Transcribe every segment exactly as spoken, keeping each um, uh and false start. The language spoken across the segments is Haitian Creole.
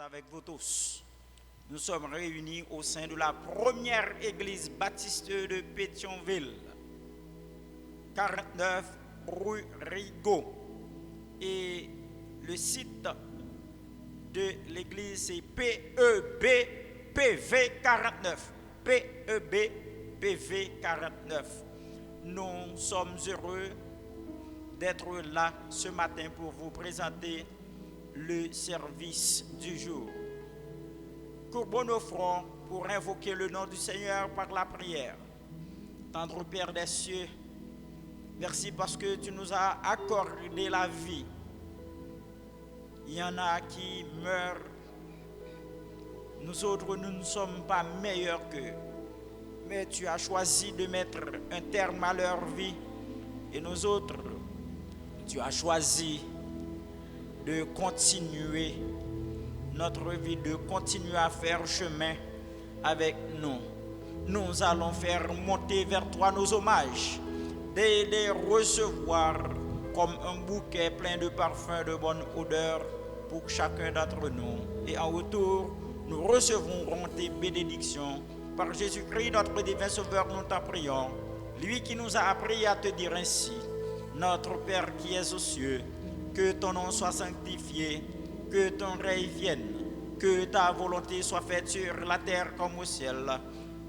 Avec vous tous. Nous sommes réunis au sein de la première église baptiste de Pétion-Ville, quarante-neuf rue Rigaud. Et le site de l'église, c'est P E B P V quarante-neuf. P E B P V quarante-neuf. Nous sommes heureux d'être là ce matin pour vous présenter le service du jour. Courbons nos fronts pour invoquer le nom du Seigneur par la prière. Tendre Père des cieux, merci parce que tu nous as accordé la vie. Il y en a qui meurent. Nous autres, nous ne sommes pas meilleurs qu'eux. Mais tu as choisi de mettre un terme à leur vie. Et nous autres, tu as choisi de continuer notre vie, de continuer à faire chemin avec nous. Nous allons faire monter vers toi nos hommages, de les recevoir comme un bouquet plein de parfums de bonne odeur pour chacun d'entre nous. Et en retour, nous recevrons tes bénédictions. Par Jésus-Christ, notre divin Sauveur, nous t'en prions, lui qui nous a appris à te dire ainsi, Notre Père qui es aux cieux, que ton nom soit sanctifié, que ton règne vienne, que ta volonté soit faite sur la terre comme au ciel.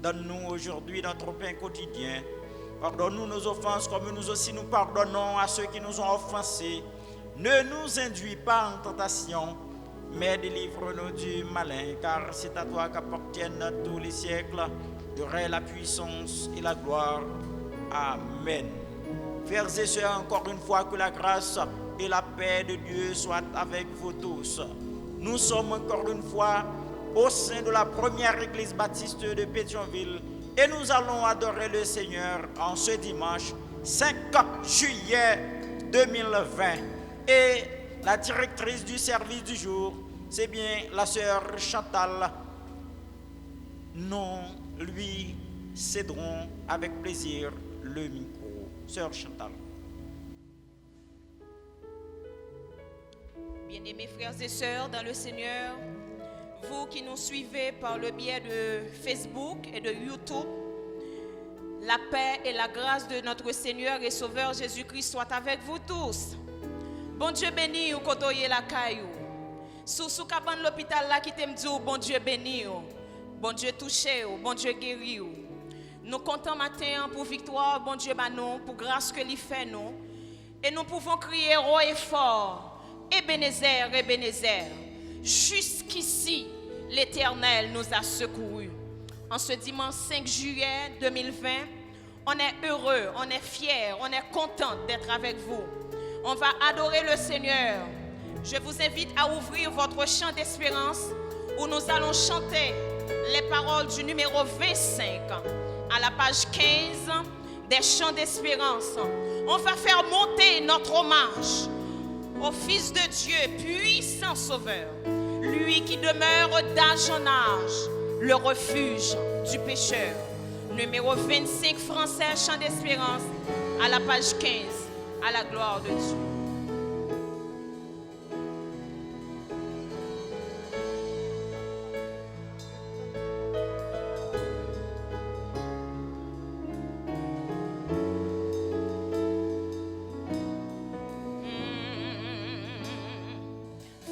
Donne-nous aujourd'hui notre pain quotidien. Pardonne-nous nos offenses comme nous aussi nous pardonnons à ceux qui nous ont offensés. Ne nous induis pas en tentation, mais délivre-nous du malin, car c'est à toi qu'appartiennent tous les siècles, le règne, la puissance et la gloire. Amen. Frères et sœurs, encore une fois, que la grâce et la paix de Dieu soient avec vous tous. Nous sommes encore une fois au sein de la première église baptiste de Pétion-Ville et nous allons adorer le Seigneur en ce dimanche cinq juillet deux mille vingt. Et la directrice du service du jour, c'est bien la sœur Chantal. Nous lui céderons avec plaisir le micro. Sœur Chantal. Bien-aimés frères et sœurs dans le Seigneur, vous qui nous suivez par le biais de Facebook et de YouTube, la paix et la grâce de notre Seigneur et Sauveur Jésus-Christ soient avec vous tous. Bondye beni w kote w ye lakay ou. Si w sou kabann lopital la, kite m di w Bondye beni w. Bondye touche w, Bondye geri w. Nou kontan maten an pou viktwa Bondye ba nou, pou gras ke li fè nou. Et nous pouvons crier haut et fort, Ebenezer, Ebenezer, jusqu'ici l'Éternel nous a secourus. En ce dimanche cinq juillet deux mille vingt, on est heureux, on est fiers, on est content d'être avec vous. On va adorer le Seigneur. Je vous invite à ouvrir votre chant d'espérance où nous allons chanter les paroles du numéro vingt-cinq à la page quinze des chants d'espérance. On va faire monter notre hommage au Fils de Dieu, puissant Sauveur, lui qui demeure d'âge en âge, le refuge du pécheur. Numéro vingt-cinq français, chant d'espérance, à la page quinze, à la gloire de Dieu.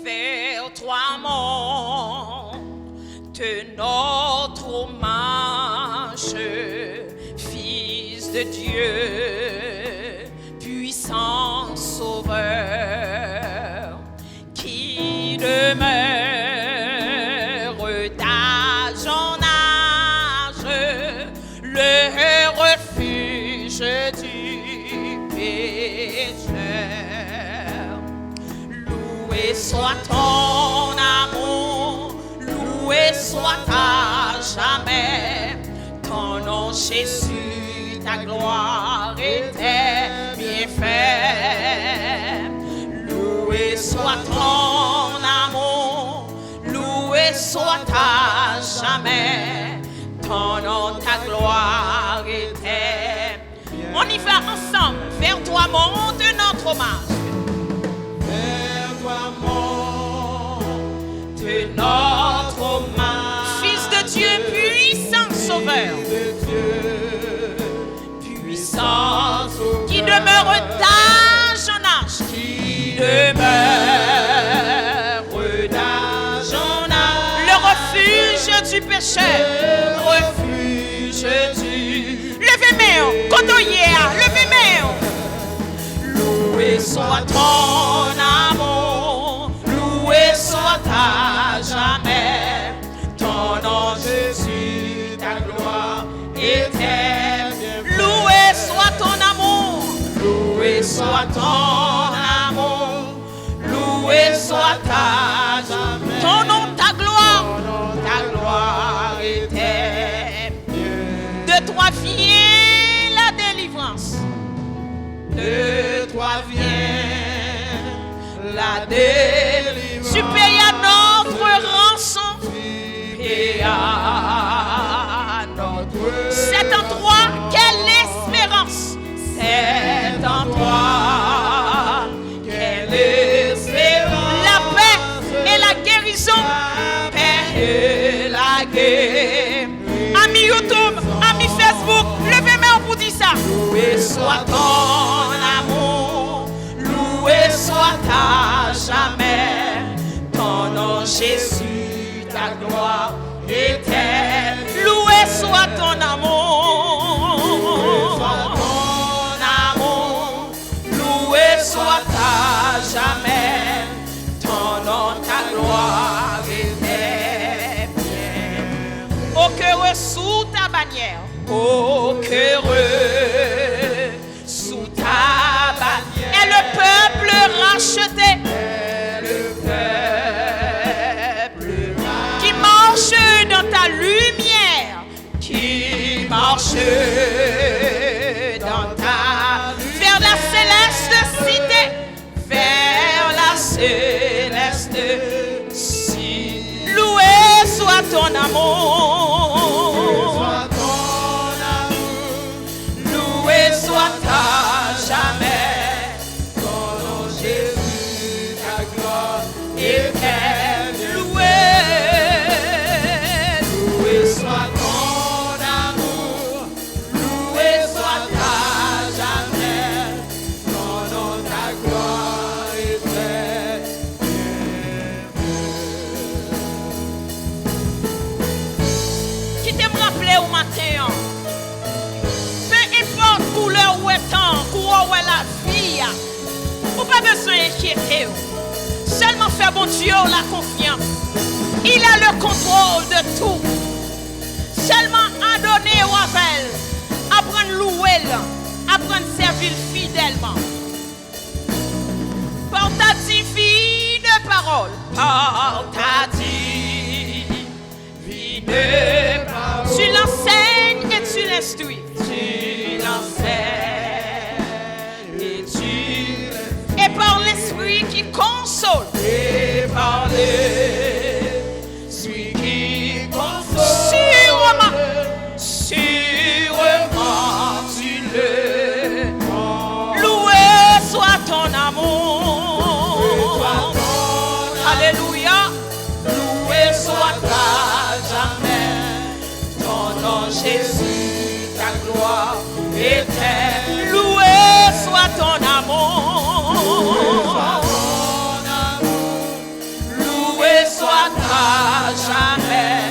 Vers toi monte notre hommage, Fils de Dieu, puissant Sauveur, qui demeure d'âge en âge le refuge du pécheur. Loué soit ton amour, loué soit à jamais ton nom, Jésus, ta gloire et tes bienfaits. Loué soit ton amour, loué soit à jamais ton nom, ta gloire et tes On y va ensemble. Vers toi monte notre hommage. Vers toi monte notre Sauveur, qui demeure d'âge en âge, qui demeure d'âge en âge, le refuge du pécheur, le refuge du... Leve men w, kote w ye a, leve men w. Loué soit ton amour, loué soit à jamais ton nom, Jésus, ta gloire éternelle. Loué soit ton amour, loué soit ton amour, loué soit ta, ton nom, ta gloire, ta gloire éternelle. De toi vient la délivrance. De toi vient la délivrance. Tu payes à notre rançon. Tu payes à notre... C'est en toi, quelle espérance. C'est en toi, quelle espérance. La paix et la guérison. La paix et la guérison. Ami YouTube, ami Facebook, leve men w pou di sa. Loué soit ton amour, loué soit à jamais ton nom, Jésus, ta gloire éternelle. Loué soit ton amour. Loué soit ton amour. Loué soit à jamais ton nom, ta gloire éternelle. Ô qu'heureux sous ta bannière, ô qu'heureux sous ta bannière est le peuple racheté, est le peuple racheté, qui marche dans ta lumière, qui marche dans ta, vers la céleste cité, vers la céleste cité. Loué soit ton amour. Loué soit ton amour. Loué soit à jamais ton nom, Jésus, ta gloire éternelle. Loué, loué soit ton amour, loué soit à jamais ton nom, ta gloire éternelle. Kite m raple w maten an. Pe enpòt koulè w wè tan, koulè w wè lavi a, ou pa bezwen enkyete w. Sèlman fè Bondye w la konfyans. Il a le contrôle de tout. Sèlman adone w avè l. Aprann louwe l. Aprann sèvi l fidèlman. Par ta divine parole, par ta divine parole, tu l'enseignes et tu l'instruis. Tu l'enseignes et tu l'instruis. Et par l'Esprit qui console. Et par l'Esprit qui console. Sûrement, sûrement tu le... Loué soit ton amour. Alléluia. Loué soit à jamais ton nom, Jésus, ta gloire éternelle. Loué soit ton amour. Loué soit à jamais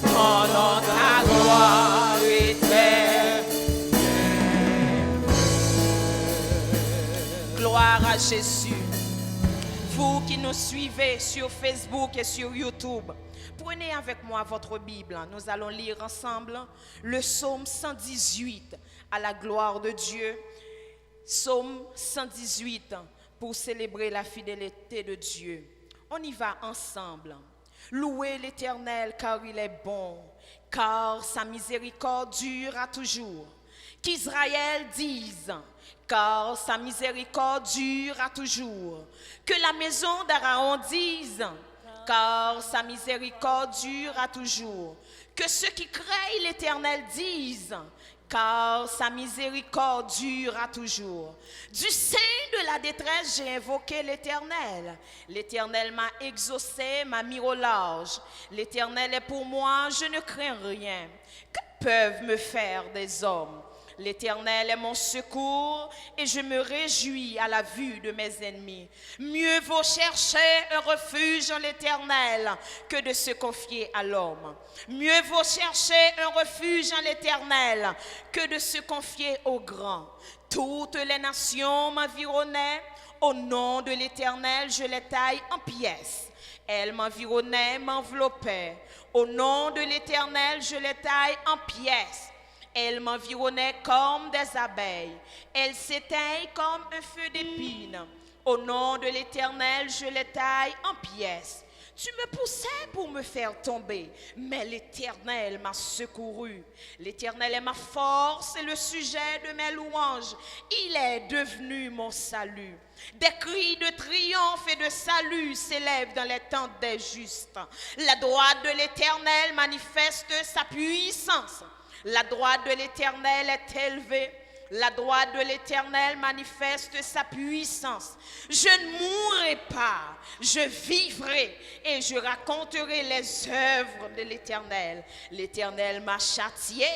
ton nom, ta gloire éternelle. Gloire à Jésus. Vous qui nous suivez sur Facebook et sur YouTube, prenez avec moi votre Bible. Nous allons lire ensemble le psaume cent dix-huit à la gloire de Dieu. Psaume cent dix-huit, pour célébrer la fidélité de Dieu. On y va ensemble. Louez l'Éternel car il est bon, car sa miséricorde dure à toujours. Qu'Israël dise, car sa miséricorde dure à toujours. Que la maison d'Aaron dise, car sa miséricorde dure à toujours. Que ceux qui craignent l'Éternel disent, car sa miséricorde dure à toujours. Du sein de la détresse, j'ai invoqué l'Éternel. L'Éternel m'a exaucé, m'a mis au large. L'Éternel est pour moi, je ne crains rien. Que peuvent me faire des hommes. L'Éternel est mon secours et je me réjouis à la vue de mes ennemis. Mieux vaut chercher un refuge en l'Éternel que de se confier à l'homme. Mieux vaut chercher un refuge en l'Éternel que de se confier au grand. Toutes les nations m'environnaient. Au nom de l'Éternel, je les taille en pièces. Elles m'environnaient, m'enveloppaient. Au nom de l'Éternel, je les taille en pièces. Elles m'environnaient comme des abeilles. Elles s'éteignent comme un feu d'épines. Au nom de l'Éternel, je les taille en pièces. Tu me poussais pour me faire tomber, mais l'Éternel m'a secouru. L'Éternel est ma force et le sujet de mes louanges. Il est devenu mon salut. Des cris de triomphe et de salut s'élèvent dans les tentes des justes. La droite de l'Éternel manifeste sa puissance. La droite de l'Éternel est élevée. La droite de l'Éternel manifeste sa puissance. Je ne mourrai pas, je vivrai et je raconterai les œuvres de l'Éternel. L'Éternel m'a châtié,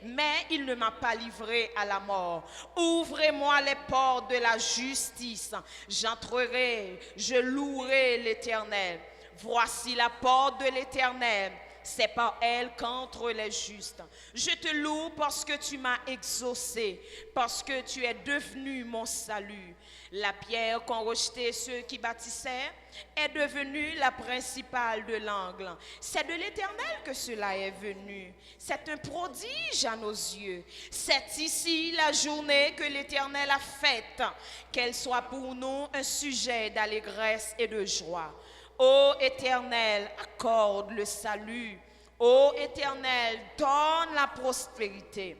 mais il ne m'a pas livré à la mort. Ouvrez-moi les portes de la justice. J'entrerai, je louerai l'Éternel. Voici la porte de l'Éternel, c'est par elle qu'entrent les justes. Je te loue parce que tu m'as exaucé, parce que tu es devenu mon salut. La pierre qu'ont rejetée ceux qui bâtissaient est devenue la principale de l'angle. C'est de l'Éternel que cela est venu. C'est un prodige à nos yeux. C'est ici la journée que l'Éternel a faite. Qu'elle soit pour nous un sujet d'allégresse et de joie. Ô Éternel, accorde le salut. Ô Éternel, donne la prospérité.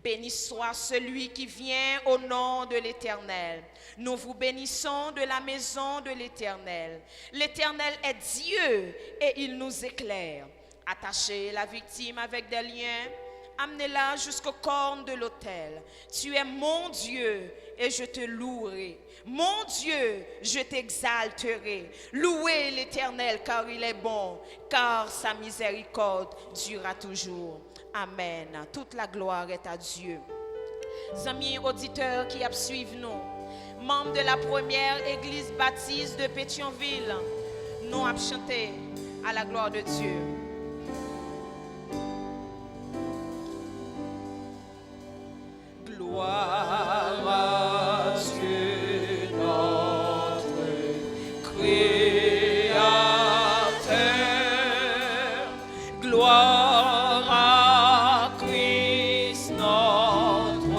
Béni soit celui qui vient au nom de l'Éternel. Nous vous bénissons de la maison de l'Éternel. L'Éternel est Dieu et il nous éclaire. Attachez la victime avec des liens, amenez-la jusqu'aux cornes de l'autel. Tu es mon Dieu et je te louerai. Mon Dieu, je t'exalterai. Louez l'Éternel car il est bon, car sa miséricorde dure à toujours. Amèn. Toute la gloire est à Dieu. Zanmi oditè ki ap swiv nou, manm de la première église baptiste de Pétion-Ville, nou ap chante à la gloire de Dieu. Gloire à Dieu notre Créateur, gloire à Christ notre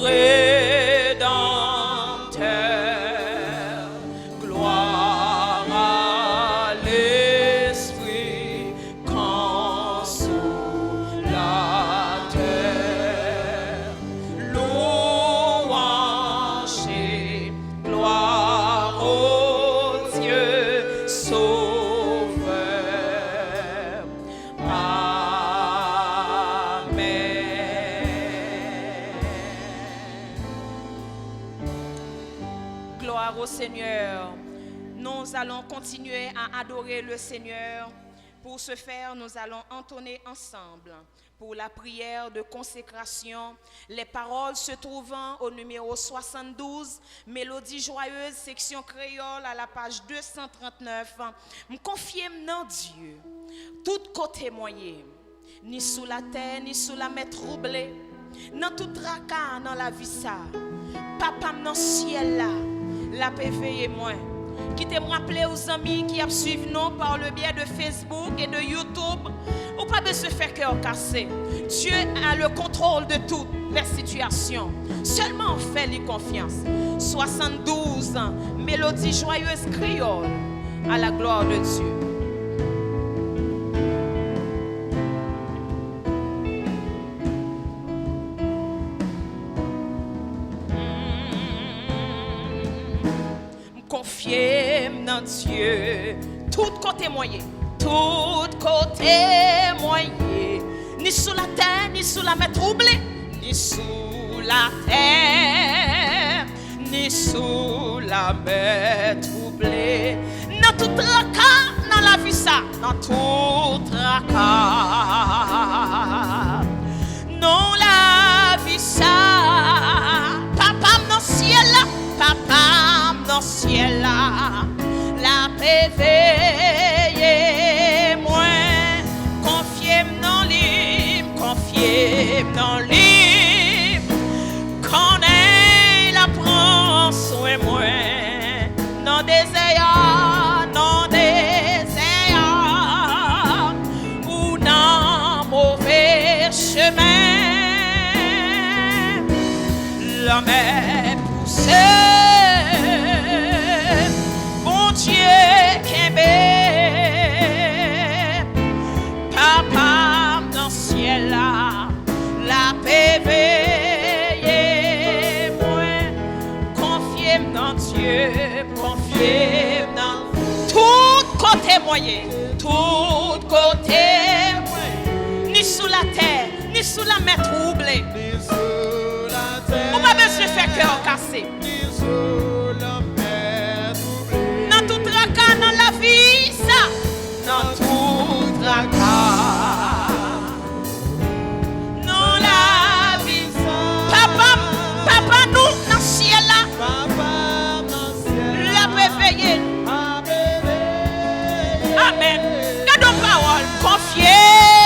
Rédempteur, gloire à l'Esprit Consolateur, louange et gloire au Dieu Sauveur. Amen. Gloire au Seigneur. Nous allons continuer à adorer le Seigneur. Pour ce faire, nous allons entonner ensemble pour la prière de consécration les paroles se trouvant au numéro soixante-douze, Mélodie joyeuse, section créole, à la page deux cent trente-neuf. M konfye m nan Dye, tout kote mwen ye. Ni sou latè, ni sou lamè twouble, nan tout traka nan lavi sa, Papa m nan syèl la, l ap veye mwen. Kite m raple w, zanmi ki ap swiv nou par le biais de Facebook et de YouTube, ou pa bezwen fè kè w kase. Dieu a le contrôle de toute la situation. Sèlman fè li konfyans. Soixante-douze, Mélodie joyeuse créole, à la gloire de Dieu. M konfye m nan Dye. Tout kote mwen ye, tout kote mwen ye, ni sou latè, ni sou lamè twouble, ni sou latè, ni sou lamè twouble, nan tout traka nan lavi sa, nan tout traka. Eveye mwen, konfye m nan li, konfye m nan li. Konnen l ap pran swen mwen nan dezè a, nan dezè a, ou nan move chemen. Lanmè pouse, Bondye kenbe. Papa m nan syèl la, l ap eveye mwen. Konfye m nan Dye, konfye m nan tout kote mwen ye, tout kote mwen ye, ni sou latè, ni sou lanmè twouble. Ou pa bezwen fè kè w kase. Nan tout traka nan lavi sa, nan tout traka nan lavi sa, papa, papa nou nan syèl la, l ap eveye nou. Amèn. Gade yon pawòl, konfye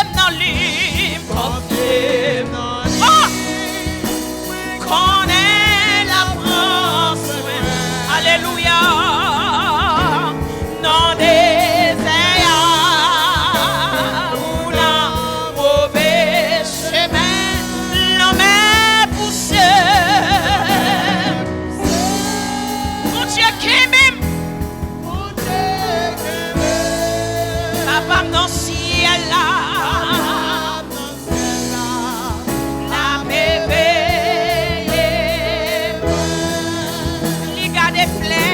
m nan li, konfye m nan li. Oh! Konnen l ap pran swen. Alelouya. Nan dezè a, ou nan move chemen. Lanmè pouse. Bondye kenbe m. Papa m nan syèl la, l ap eveye mwen. Li gade flè,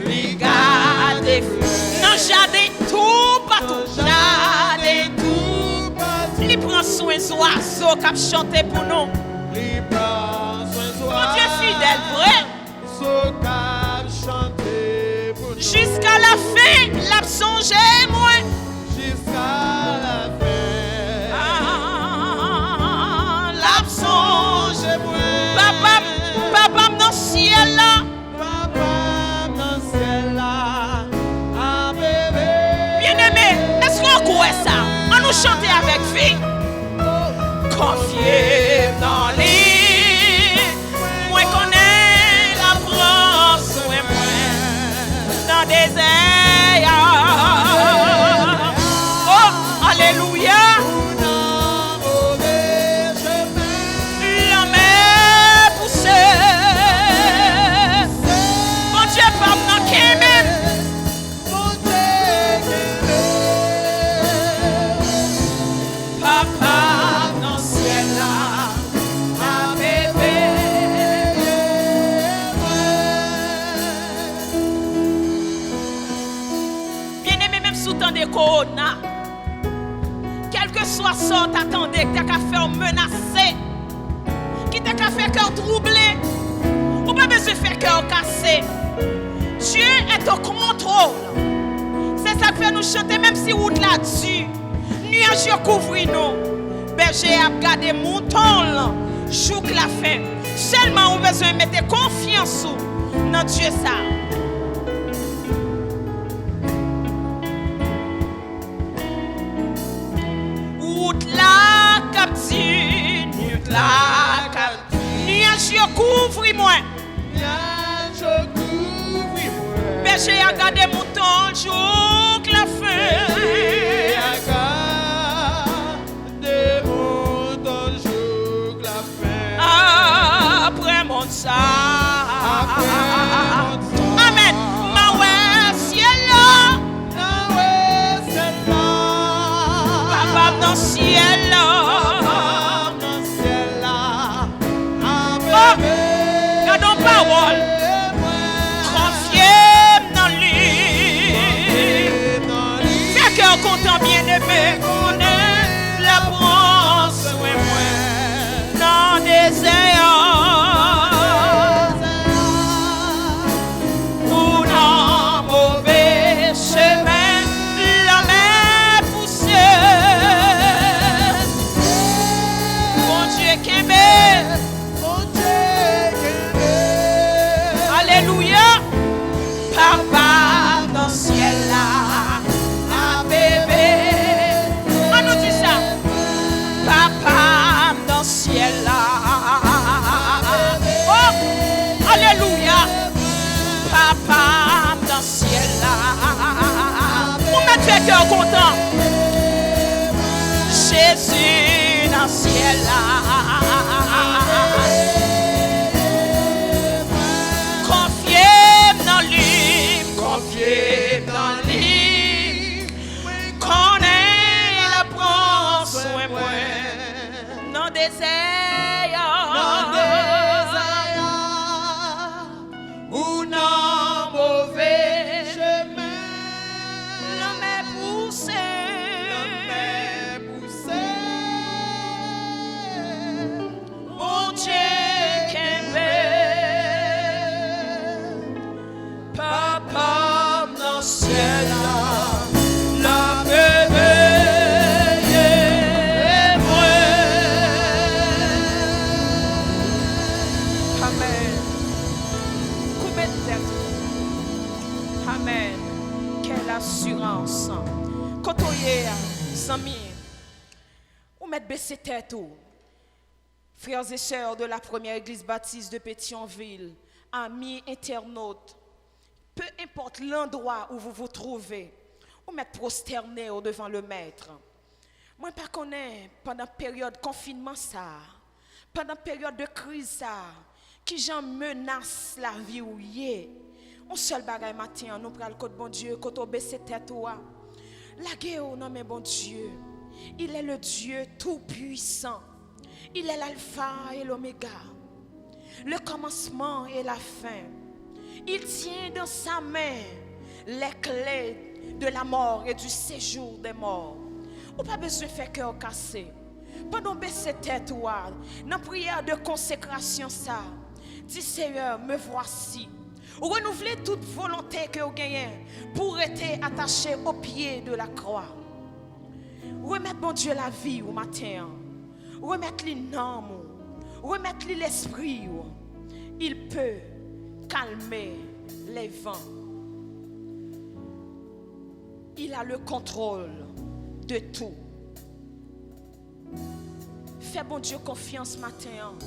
li gade flè nan jaden toupatou, jaden toupatou. Li pran swen zwazo k ap chante pou nou. Li pran swen zwazo. Bondye fidèl vre. K ap chante pou nou. Jiska lafen, l ap sonje mwen. Jiska lafen. Ah, l ap sonje mwen. Papa m, papa m nan syèl la. Papa m nan syèl la. Ap eveye. Byeneme, èske w kwè sa? Ann nou chante avèk vi. Konfye m nan li. Mwen konnen l ap pran swen mwen nan dezè a. Oh, alelouya. Lanmè pouse. Bondye pa m nan kenbe m. Bondye kenbe m. Papa nan syèl la ap eveye mwen. Byeneme, menm si w tande kowona, kèlkeswa sa w ta tande ki ta ka fè w menase, ki ta ka fè kè w twouble, ou pa bezwen fè kè w kase. Dieu est au contrôle. Se sa k fè nou chante, menm si wout la di, nyaj yo kouvri nou, bèje a ap gade mouton l jouk lafen. Sèlman ou bezwen mete konfyans ou nan Dye sa. Wout la k ap di, wout la k ap di, nyaj yo kouvri mwen. Nyaj yo kouvri mwen. Bèje a gade mouton l jouk lafen. Bèje a gade mouton l jouk lafen. Apre monn sa. Amèn. M a wè syèl la. M a wè syèl la. Papa m nan syèl la. Papa m nan syèl la. Oh, gade yon pawòl. Konfye m nan li. Fè kè w kontan, byeneme, konnen l ap pran swen mwen nan dezè a. Kontan. Jezi nan syèl la. Konfye m nan li, konfye m nan li. Konnen l ap pran swen mwen. Nan dezè a. Nan dezè a. Ou nan move chemen. Lanmè pouse. Lanmè pouse. Bondye kenbe. Papa m nan syèl la, l ap veye mwen. Amèn. Koube tèt ou. Amèn. Quelle assurance. Kote w ye a, zanmi? Ou mèt bese tèt ou. Frères et sœurs de la première église baptiste de Pétion-Ville, amis internautes, peu importe l'endroit où vous vous trouvez, ou mèt pwostène w devan le Maître. Mwen pa konnen pandan peryòd konfinman sa a, pandan peryòd de kriz sa a, kijan menas lavi w ye. Yon sèl bagay maten an, nou pral kot Bondye, kote w bese tèt ou a. Lage w nan men Bondye. Il est le Dieu tout-puissant. Il est l'alpha et l'oméga, le commencement et la fin. Il tient dans sa main les clés de la mort et du séjour des morts. Ou pa bezwen fè kè w kase. Pandan w bese tèt ou a, nan priyè de konsekrasyon sa, di, Seyè, me voici. Renouvle tout volonte ke w genyen pou w rete atache au pied de la croix. Remèt Bondye lavi w maten an. Remèt li nanm ou. Remèt li lespri w. Il peut calmer les vents. Il a le contrôle de tout. Fè Bondye konfyans maten an.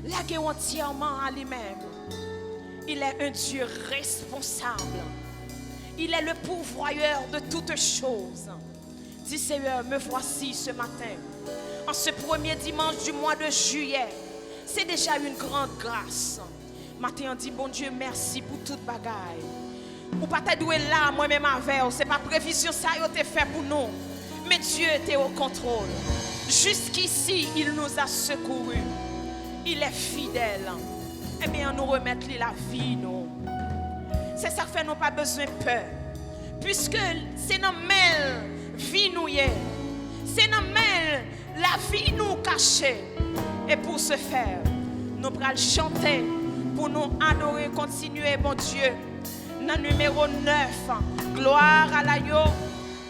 Lage w antyèman a li menm. Il est un Dieu responsable. Il est le pourvoyeur de toutes choses. Dis, Seigneur, me voici ce matin. En ce premier dimanche du mois de juillet, c'est déjà une grande grâce. Maten an, di Bondye mèsi pou tout bagay. Ou pa te dwe la, mwen menm avè w. Se pa previzyon sa yo te fè pou nou. Men Dye te o kontwòl. Jusqu'ici, il nous a secourus. Il est fidèle. Ebyen, ann nou remèt li lavi nou. Se sa k fè nou pa bezwen pè. Piske se nan men l vi nou ye. Se nan men l lavi nou kache. E pou se fè, nou pral chante pou nou adore, kontinye Bondye nan nimewo nèf, Gloire à l'Agneau,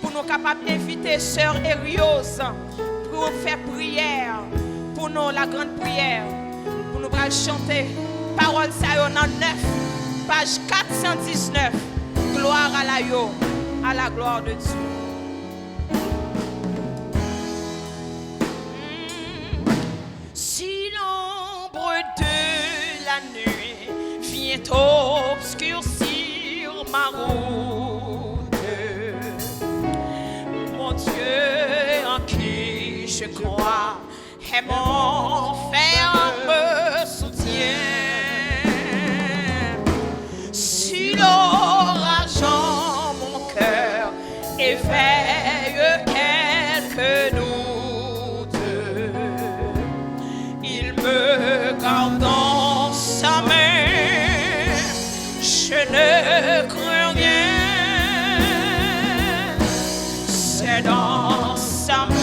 pou nou kapab envite sè Eriose pou fè priyè pou nou, la grande prière, pou nou pral chante pawòl sa yo nan nèf, paj kat san diznèf, Gloire à l'Agneau, à la gloire de Dieu. Si l'ombre de la nuit vient obscurcir ma route, mon Dieu en qui je crois est mon ferme soutien. Si l'orage en mon cœur éveille quelques doutes, il me garde dans sa main, je ne crains rien. C'est dans sa main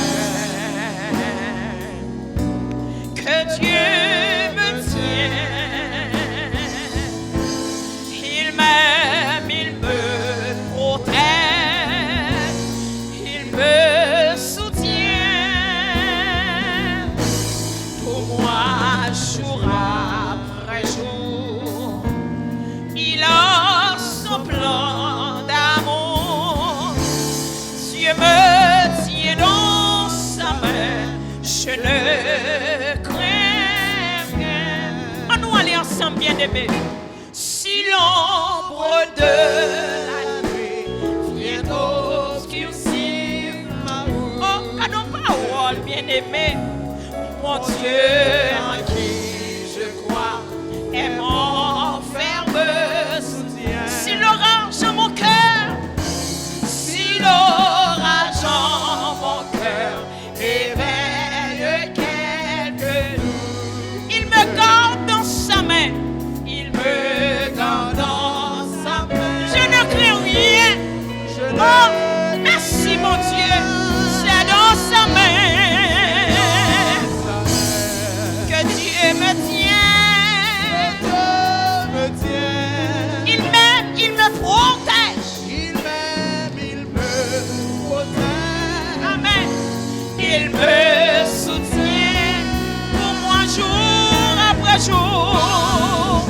que Dieu me tient. Il m'aime, il me protège, il me soutient. Pour moi, jour après jour, il a son plan d'amour. Dieu me tient dans sa main, je ne crains rien. Ann nou ale ansanm, byeneme. Si l'ombre de la nuit vient obscurcir Aimé. Mon Dieu en qui je crois est mon ferme soutien. Si l'orage en mon cœur, si l'orage en mon cœur éveille quelques doutes, il me garde dans sa main, il me garde dans sa main. Je ne crains rien. Oh, merci mon Dieu, c'est dans sa main que Dieu me tient. Il m'aime, il me protège. Il m'aime, il me protège. Amen. Il me soutient pour moi jour après jour.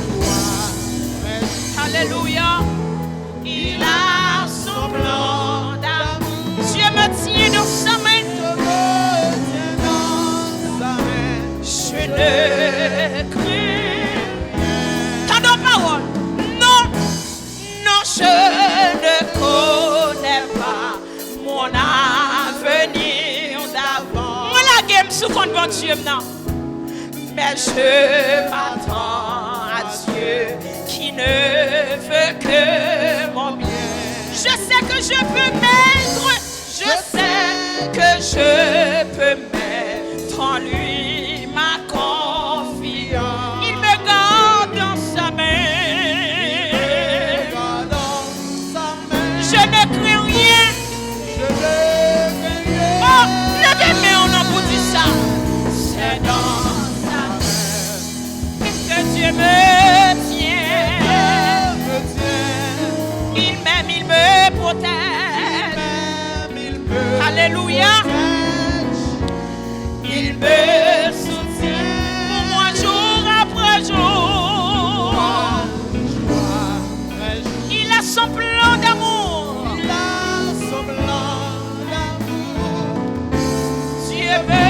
Alléluia. Il a son plan d'amour. Dieu me tient dans sa main. Je ne crains rien. Tande yon pawòl. Non, non, je ne connais pas mon avenir d'avance. Mwen lage m sou kont Bondye m nan. Mais je m'attends à Dieu qui ne veut que mon bien. Je sais que je peux mettre, je sais que je peux mettre en lui ma confiance. Il me garde dans sa main. Je ne crains rien. Oh, leve men w non pou di sa. C'est dans sa main que Dieu me tient. Il m'aime, il me protège. Alléluia. Il me soutient pour moi jour après jour. Il a son plan d'amour. Il a son plan d'amour. Dieu me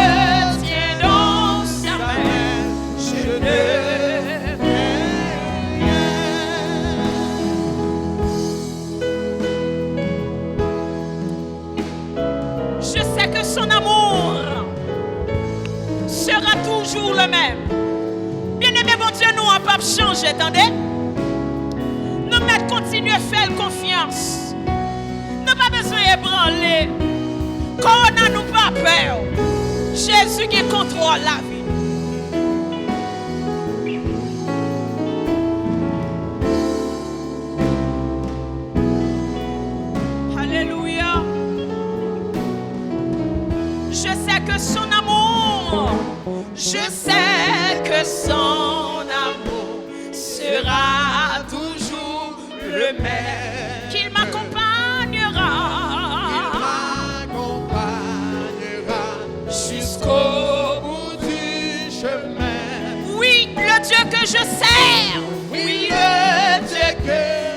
tient dans sa main. Je ne crains rien. Je sais que son amour sera toujours le même. Byeneme, Bondye nou an p ap chanje, tande. Nou mèt kontinye fè l konfyans. Nou pa bezwen ebranle. Kowona nou pa pè. Jezi gen kontwòl lavi. Alléluia. Je sais que son amour, je sais que son amour sera toujours le même. Qu'il m'accompagnera. Il m'accompagnera jusqu'au bout du chemin. Oui, le Dieu que je sers, oui, le Dieu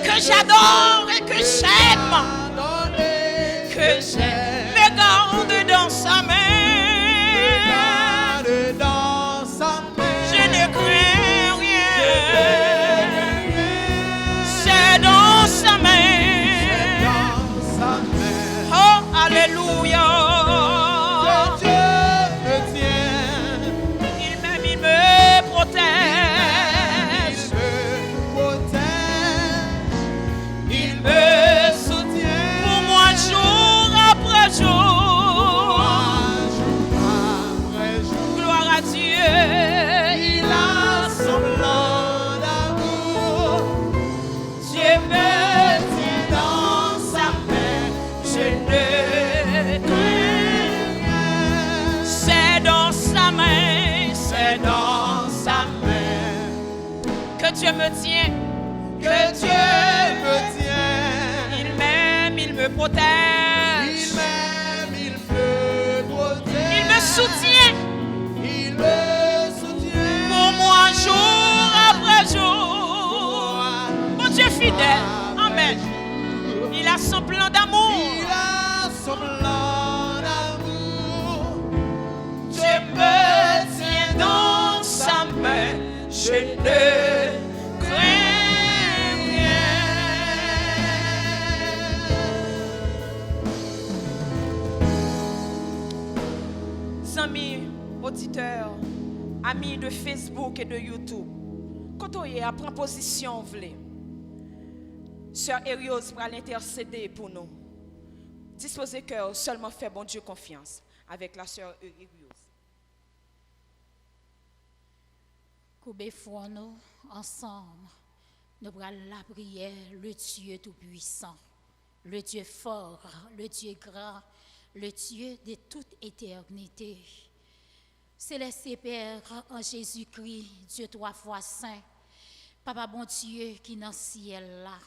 que j'adore et que j'aime, que j'aime, me garde dans sa main. Me garde dans sa main. Je ne crains rien. C'est dans sa main. C'est dans sa main. Oh, alléluia. Que Dieu me tient. Il m'aime, il me protège. Il me protège. Il me soutient. Pour moi, jour après jour. Pour moi, jour après jour. Gloire à Dieu. Il a son plan d'amour. Dieu me tient dans sa main. Je ne crains rien. C'est dans sa main, c'est dans sa main. Que Dieu me tient. Que Dieu me tient. Il m'aime, il me protège. Il m'aime, il me protège. Il me soutient. Il me soutient. Pour moi, jour après jour. Pour moi, Bondye fidèl. Amèn. Jour après jour. Il a son plan d'amour. Il a son plan d'amour. Dieu me tient dans sa main, je ne crains rien. Amis auditeurs, amis de Facebook et de YouTube, kote w ye a, pran pozisyon w vle. Sè Eriose pral entèsede pou nou. Dispoze kè w, sèlman fè Bondye konfyans avèk la sè Eriose. Koube fwon nou ansanm. Nou pral lapriyè le Dieu Tout-Puissant, le Dieu fort, le Dieu grand, le Dieu de toute éternité. Céleste Père, en Jésus-Christ, Dieu trois fois saint, Papa Bondye ki nan syèl la,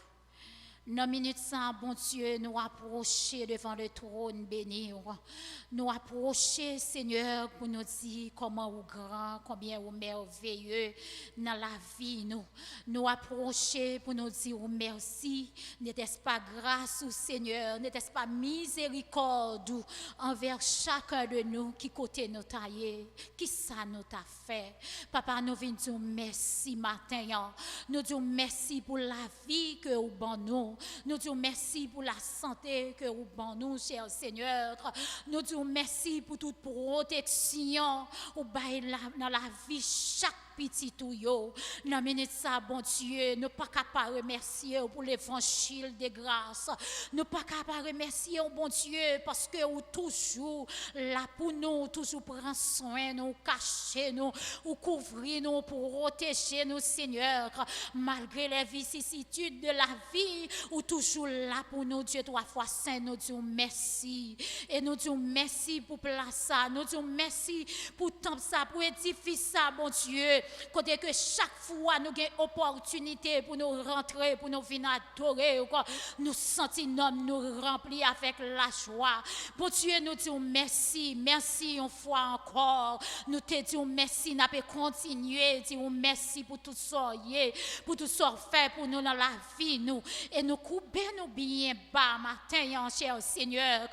nan minit sa, Bondye, nou apwoche devan le twòn beni w. Nou apwoche, Senyè, pou nou di kòman ou gran, konbyen ou mèveye nan lavi nou. Nou apwoche pou nou di ou mèsi. N'était-ce pas grâce ou, Senyè, n'était-ce pas miséricorde ou envers chacun de nous, ki kote nou ta ye, ki sa nou ta fè. Papa, nou vin di w mèsi maten an. Nou di w mèsi pou lavi ke ou ban nou. Nou di w mèsi pou lasante ke ou ban nou, chè Senyè. Nou di w mèsi pou tout pwoteksyon ou bay la, nan lavi chak pitit ou yo. Nan minit sa, Bondye, nou pa ka pa remèsye w pou levanjil de gras. Nou pa ka pa remèsye w, Bondye, paske ou toujou la pou nou, ou toujou pran swen nou, ou kache nou, ou kouvri nou, ou pwoteje nou, Senyè. Malgre les vicissitudes de la vie, ou toujou la pou nou, Dye twa fwa sen, nou di w mèsi. E nou di w mèsi pou plas sa, nou di w mèsi pou tanp sa, pou edifis sa, Bondye, kote ke chak fwa nou gen opòtinite pou nou rantre, pou nou vin adore w, nou santi nanm nou ranpli avèk lajwa. Bondye, nou di w mèsi, mèsi yon fwa ankò. Nou te di w mèsi, n ape kontinye di w mèsi pou tout sa w ye, pou tout sa w fè pou nou nan lavi nou. E nou koube nou byen ba maten an, chè Senyè,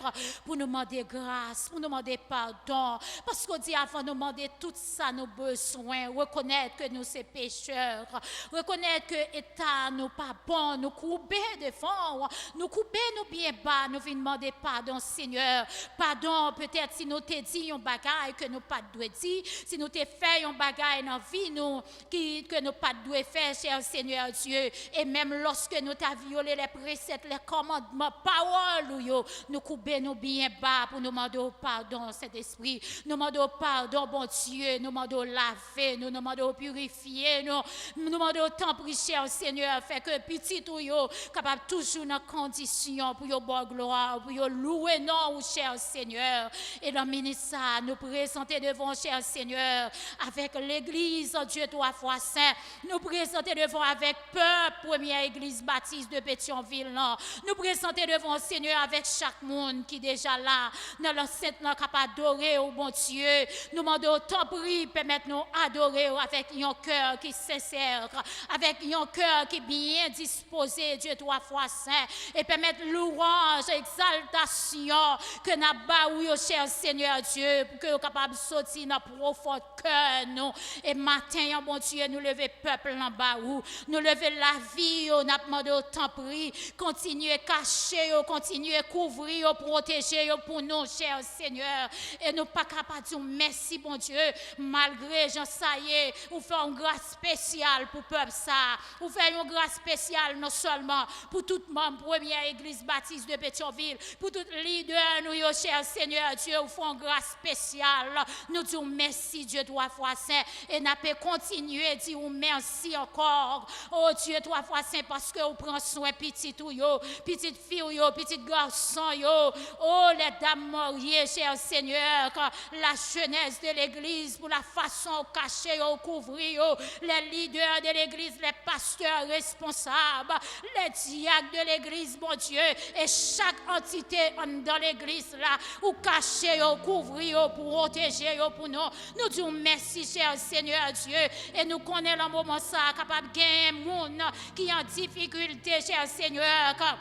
pou nou mande gras, pou nou mande padon. Paske w di avan nou mande tout sa nou bezwen, rekonèt ke nou se pechè, rekonèt ke eta nou pa bon, nou koube devan w, nou koube nou byen ba, nou vin mande padon, Senyè. Padon, petèt si nou te di yon bagay ke nou pa t dwe di, si nou te fè yon bagay nan vi nou ki, ke nou pa t dwe fè, chè Senyè Dye. E menm lòske nou ta vyole les préceptes, les commandements, pawòl ou yo, nou koube nou byen ba pou nou mande w padon, Sentespri. Nou mande w padon, Bondye. Nou mande w lave nou, nou mande w pirifye nou. Nou mande w, tanpri, chè Senyè, fè ke pitit ou yo kapab toujou nan kondisyon pou yo ba w glwa, pou yo louwe non ou, chè Senyè. E nan minit sa, nou prezante devan w, chè Senyè, avèk legliz Dye twa fwa sen. Nou prezante devan w avèk pèp Premyè Egliz Batis de Petyonvil lan. Nou prezante devan w, Senyè, avèk chak moun ki deja la nan lansent lan k ap adore w, Bondye. Nou mande w, tanpri, pèmèt nou adore w avèk yon kè ki sensè, avèk yon kè ki byen dispoze, Dye twa fwa sen, e pèmèt louwanj, egzaltasyon ke n ap ba ou yo, chè Senyè Dye, pou ke yo kapab soti nan pwofondè kè nou. E maten an, Bondye, nou leve pèp lan ba ou. Nou leve lavi yo, n ap mande w, tanpri, kontinye kache yo, kontinye kouvri yo, pwoteje yo pou nou, chè Senyè. E nou pa ka pa di w mèsi, Bondye, malgre jan sa ye, ou fè yon gras espesyal pou pèp sa. Ou fè yon gras espesyal non sèlman pou tout manm Premyè Egliz Batis de Petyonvil, pou tout lidè nou yo, chè Senyè Dye, ou fè yon gras espesyal. Nou di w mèsi, Dye twa fwa sen, e n ape kontinye di w mèsi ankò. O Dye twa fwa sen, paske ou pran swen pitit ou yo, pitit fi w yo, pitit gason yo. O les dames mariées, chè Senyè, la jeunesse de l'église, pou la fason ou kache yo, ou kouvri yo, les leaders de l'église, les pasteurs responsables, les diacres de l'église, Bondye, e chak antite anndan legliz la, ou kache yo, ou kouvri yo, ou pwoteje yo pou nou. Nou di w mèsi, chè Senyè Dye, e nou konnen lan moman sa a kapab gen moun ki an difikilte, chè Senyè, ka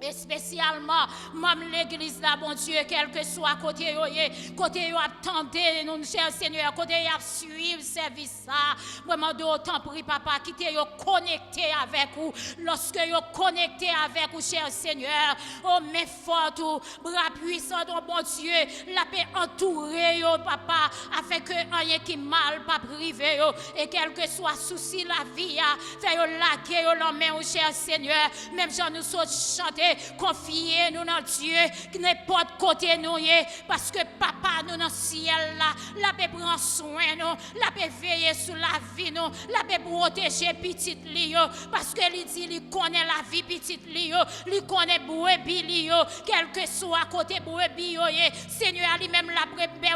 Espesyalman manm legliz la, Bondye, kèlkeswa kote yo ye, kote yo ap tande nou, chè Senyè, kote y ap swiv sèvis sa, mwen mande w, tanpri, Papa, kite yo konekte avèk ou. Lòske yo konekte avèk ou, chè Senyè, o, men fòt ou, bra pwisan w, Bondye, l ape antoure yo, Papa, afenke anyen ki mal p ap rive yo. E kèlkeswa sousi lavi a, fè yo lage yo nan men w, chè Senyè. Menm jan nou sot chante, konfye nou nan Dye, nenpòt kote nou ye, paske Papa nou nan syèl la, l ape pran swen nou, l ape veye sou lavi nou, l ape pwoteje pitit li yo, paske li di li konnen lavi pitit li yo, li konnen brebi li yo, kèlkeswa kote brebi yo ye, Senyè a li menm l ap,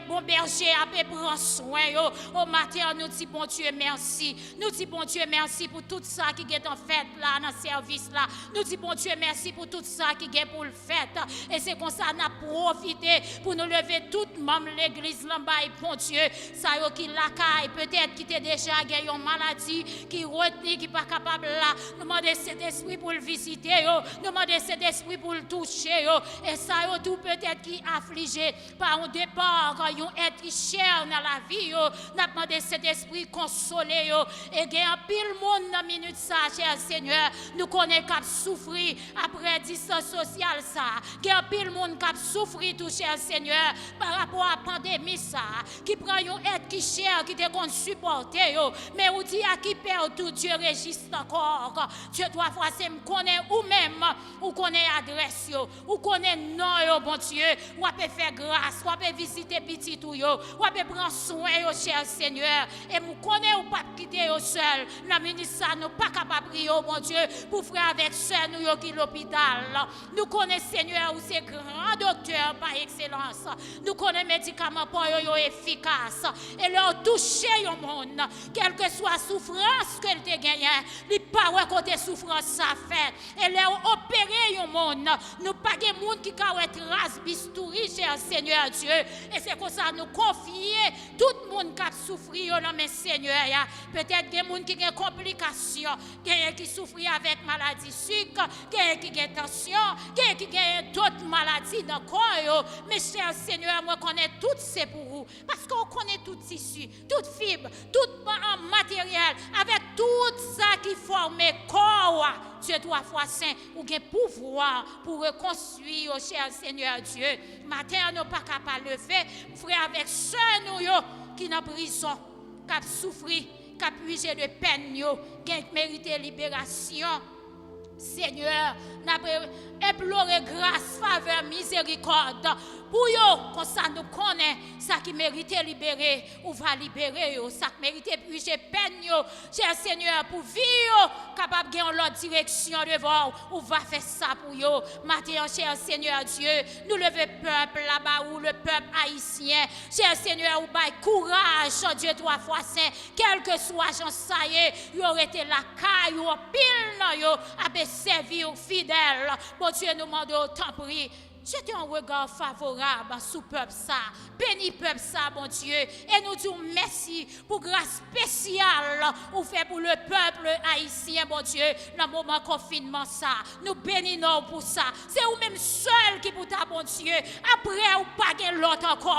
bon bèje ape pran swen yo. O maten an, nou di Bondye mèsi. Nou di Bondye mèsi pou tout sa ki gentan fèt la nan sèvis la. Nou di Bondye mèsi pou tout sa ki gen pou l fèt. E se konsa n ap pwofite pou nou leve tout manm legliz lan bay Bondye. Sa yo ki lakay, petèt ki te deja gen yon maladi ki retni, ki pa kapab la. Nou mande Sentespri pou l vizite yo. Nou mande Sentespri pou l touche yo. E sa yo tou petèt ki aflije pa yon depa, yon èt ki chè nan lavi yo. N ap mande Sentespri konsole yo. E gen anpil moun nan minit sa, chè Senyè, nou konnen k ap soufri apre distans sosyal sa. Gen anpil moun k ap soufri tou, chè Senyè, pa rapò a pandemi sa, ki pran yon èt ki chè, ki te konn sipòte yo. Men ou di, à qui perds tout, Dieu résiste encore. Dye twa fwa sen, m konnen ou menm, ou konnen adrès yo, ou konnen non yo, Bondye. W ape fè gras, w ape vizite pitit ou yo, w ape pran swen yo, chè Senyè. E m konnen ou p ap kite yo sèl. Nan minit sa, nou pa ka pa priye w, Bondye, pou frè avèk sè nou yo ki lopital. Nou konnen, Senyè, ou se gran doktè pa ekselans. Nou konnen medikaman pa w yo, yo efikas. E lè w touche yon moun, kèlkeswa soufrans ke l te genyen, li pa wè kote soufrans sa fèt. E lè w opere yon moun, nou pa gen moun ki ka wè tras bistouri, chè Senyè Dye. E se konsa nou konfye tout moun k ap soufri yo nan men Senyè a. Petèt gen moun ki gen konplikasyon, genyen ki soufri avèk maladi sik, genyen ki gen tansyon, genyen ki genyen dòt maladi nan kò yo. Men chè Senyè, mwen konnen tout se pou ou, paske w konnen tout tisi, tout fib, tout ma-, materyèl, avèk tout sa ki fòme kò w a. Dye twa fwa sen, ou gen pouvwa pou rekonstwi yo, chè Senyè Dye. Maten an, nou pa ka pa leve, frè avèk sè nou yo ki nan prizon, k ap soufri, k ap pije de pèn yo, gen k merite liberasyon. Senyè, n ap enplore gras, favè, mizerikòd pou yo. Konsa nou konnen sa ki merite libere, ou va libere yo. Sa k merite pije pèn yo, chè Senyè, pou vi yo kapab gen yon lòt direksyon devan w, ou va fè sa pou yo. Maten an, chè Senyè Dye, nou leve pèp la ba ou, le pèp ayisyen. Chè Senyè, ou bay kouraj, Dye twa fwa sen, kèlkeswa jan sa ye, yo rete lakay ou, anpil nan yo ape sèvi w fidèl. Bondye, nou mande w, tanpri, jete yon rega favorab sou pèp sa. Beni pèp sa, Bondye. E nou di w mèsi pou gras espesyal ou fè pou le pèp ayisyen, Bondye, nan moman konfinman sa. Nou beni non w pou sa. Se ou menm sèl ki pou ta Bondye. Apre ou pa gen lòt ankò.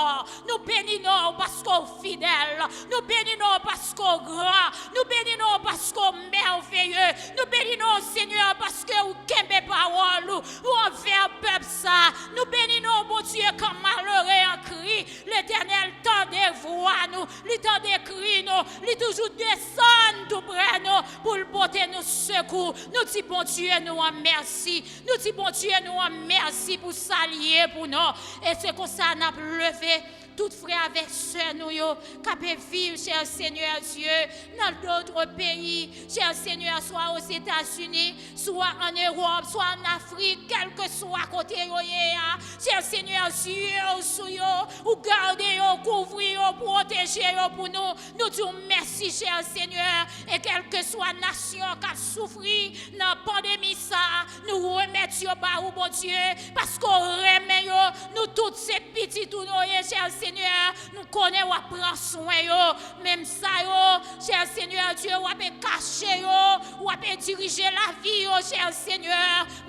Nou beni non w paske w fidèl. Nou beni non w paske w gran. Nou beni non w paske w mèveye. Nou beni non w, Senyè, paske ou kenbe pawòl ou, ou anvè pèp sa. Nou beni non w, Bondye, kan malere an kri, Letènèl tande vwa nou, li tande kri nou, li toujou desann tou prè nou pou l pote nou sekou. Nou di Bondye nou an mèsi. Nou di Bondye nou an mèsi pou sa l ye pou nou. E se konsa n ap leve tout frè avèk sè nou yo k ape viv, chè Senyè Dye, nan dòt peyi, chè Senyè, swa Ozetazini, swa ann Ewòp, swa ann Afrik, kèlkeswa kote yo ye a, chè Senyè, zye w sou yo, ou gade yo, kouvri yo, pwoteje yo pou nou. Nou di w mèsi, chè Senyè, e kèlkeswa nasyon k ap soufri nan pandemi sa, nou remèt yo ba ou, Bondye, paske w renmen yo. Nou tout se pitit ou nou ye, chè Senyè, nou konnen w ap pran swen yo. Menm sa yo, chè Senyè Dye, w ap kache yo, w ap dirije lavi yo, chè Senyè.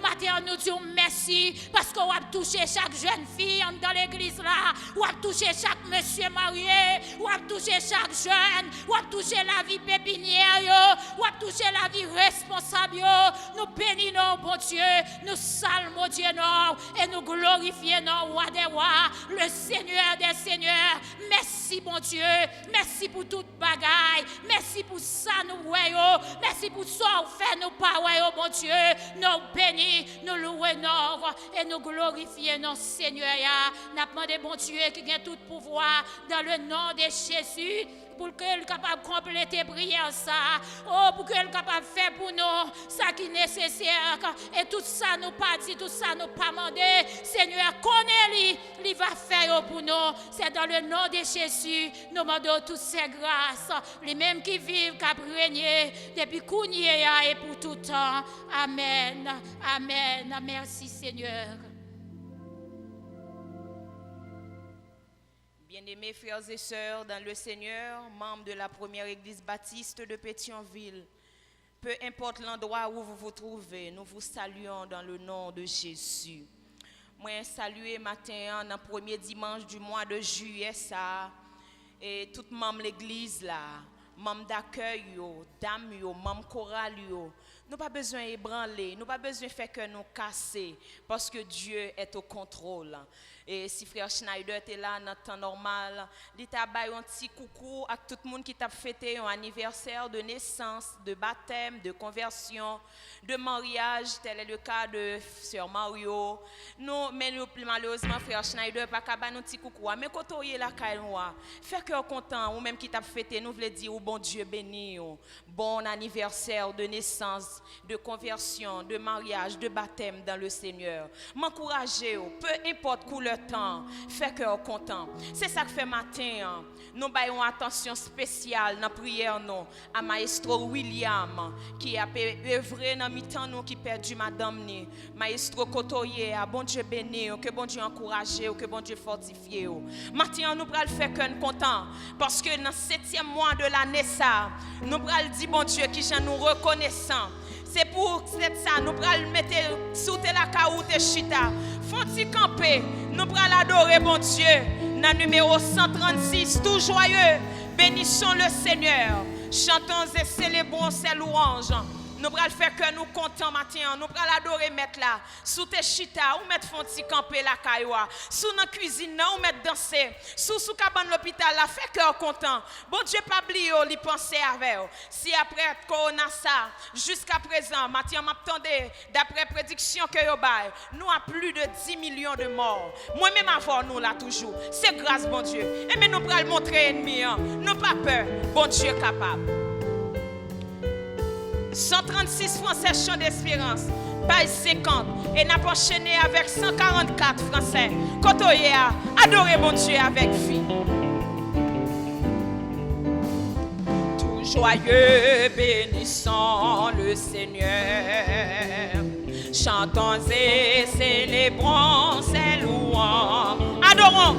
Maten an, nou di w mèsi, paske w ap touche chak jèn fi anndan legliz la, w ap touche chak mesye marye, w ap touche chak jèn, w ap touche lavi pepinyè yo, w ap touche lavi responsab yo. Nou beni non w, Bondye, nou salmodye non w, e nou glorifye non w, Wa dè wa, le Senyè dè senyè. Mèsi, Bondye, mèsi pou tout bagay. Mèsi pou sa nou wè yo. Mèsi pou sa w fè nou pa wè yo, Bondye. Nou beni, nou louwe non w, e nou glorifye non Senyè a. N ap mande Bondye ki gen tout pouvwa, dans le nom de Jésus, pou ke l kapab konplete priyè sa a. O, pou ke l kapab fè pou nou sa ki nesesè. E tout sa nou pa di, tout sa nou pa mande, Senyè konnen li, li va fè yo pou nou. Se dans le nom de Jésus nou mande w tout se gras. Li menm ki viv, k ap renye depi kounye a e pou tout tan. Amèn. Amèn. Mèsi, Senyè. Bien-aimés frères et sœurs dans le Seigneur, membres de la première église baptiste de Pétion-Ville, peu importe l'endroit où vous vous trouvez, nous vous saluons dans le nom de Jésus. Mwen salye maten an nan premye dimanch du mois de juillet sa a, e tout manm legliz la, manm dakèy yo, dam yo, manm koral yo, nou pa bezwen ebranle, nou pa bezwen fè kè nou kase, paske Dieu est au contrôle. E si frè Schneider te la nan tan nòmal, li ta bay yon ti koukou ak tout moun ki t ap fete yon anivèsè de nesans, de batèm, de konvèsyon, de maryaj, tel est le cas de sè Mario. Nou, men nou, malerezman, frè Schneider pa ka ba nou ti koukou a. Men kote w ye lakay nou a, fè kè w kontan, ou menm ki t ap fete, nou vle di w Bondye beni w. Bon anniversaire de naissance, de conversion, de mariage, de baptême dans le Seigneur. M ankouraje w, peu importe koulè tan, fè kè w kontan. Se sa k fè maten an, nou bay yon atansyon espesyal nan priyè nou a Maestro William, ki ap e-, evre nan mitan nou, ki pèdi madanm ni. Maestro, kote w ye a, Bondye beni w, ke Bondye ankouraje w, ke Bondye fòtifye w. Maten an, nou pral fè kè n kontan, paske nan setyèm mwa de lane sa, nou pral di Bondye kijan nou rekonesan. Se pou sèt sa, nou pral mete, si w te lakay ou, ou te chita, fè yon ti kanpe, nou pral adore Bondye nan nimewo san trannsis, Tout joyeux, bénissons le Seigneur, chantons et célébrons ses louanges. Nou pral fè kè nou kontan maten an, nou pral adore Mèt la. Si w te chita, ou mèt fè yon ti kanpe lakay ou a. Si w nan kwizin nan, ou mèt danse. Si w sou kabann lopital la, fè kè w kontan. Bondye pa bliye w, li panse avè w. Si aprè kowona sa, jiskaprezan, maten an m ap tande, daprè prediksyon ke yo bay, nou a plis de dis milyon de mò. Mwen menm avè w, nou la toujou. Se gras Bondye. Enben, nou pral montre ènmi an, nou pa pè. Bondye kapab. San trannsis fransè, Chant d'Espérance, paj senkant, e n ap anchene avèk san karannkat fransè. Kote w ye a, adore Bondye avèk vi. Tout joyeux, bénissons le Seigneur. Chantons et célébrons ses louanges. Adorons,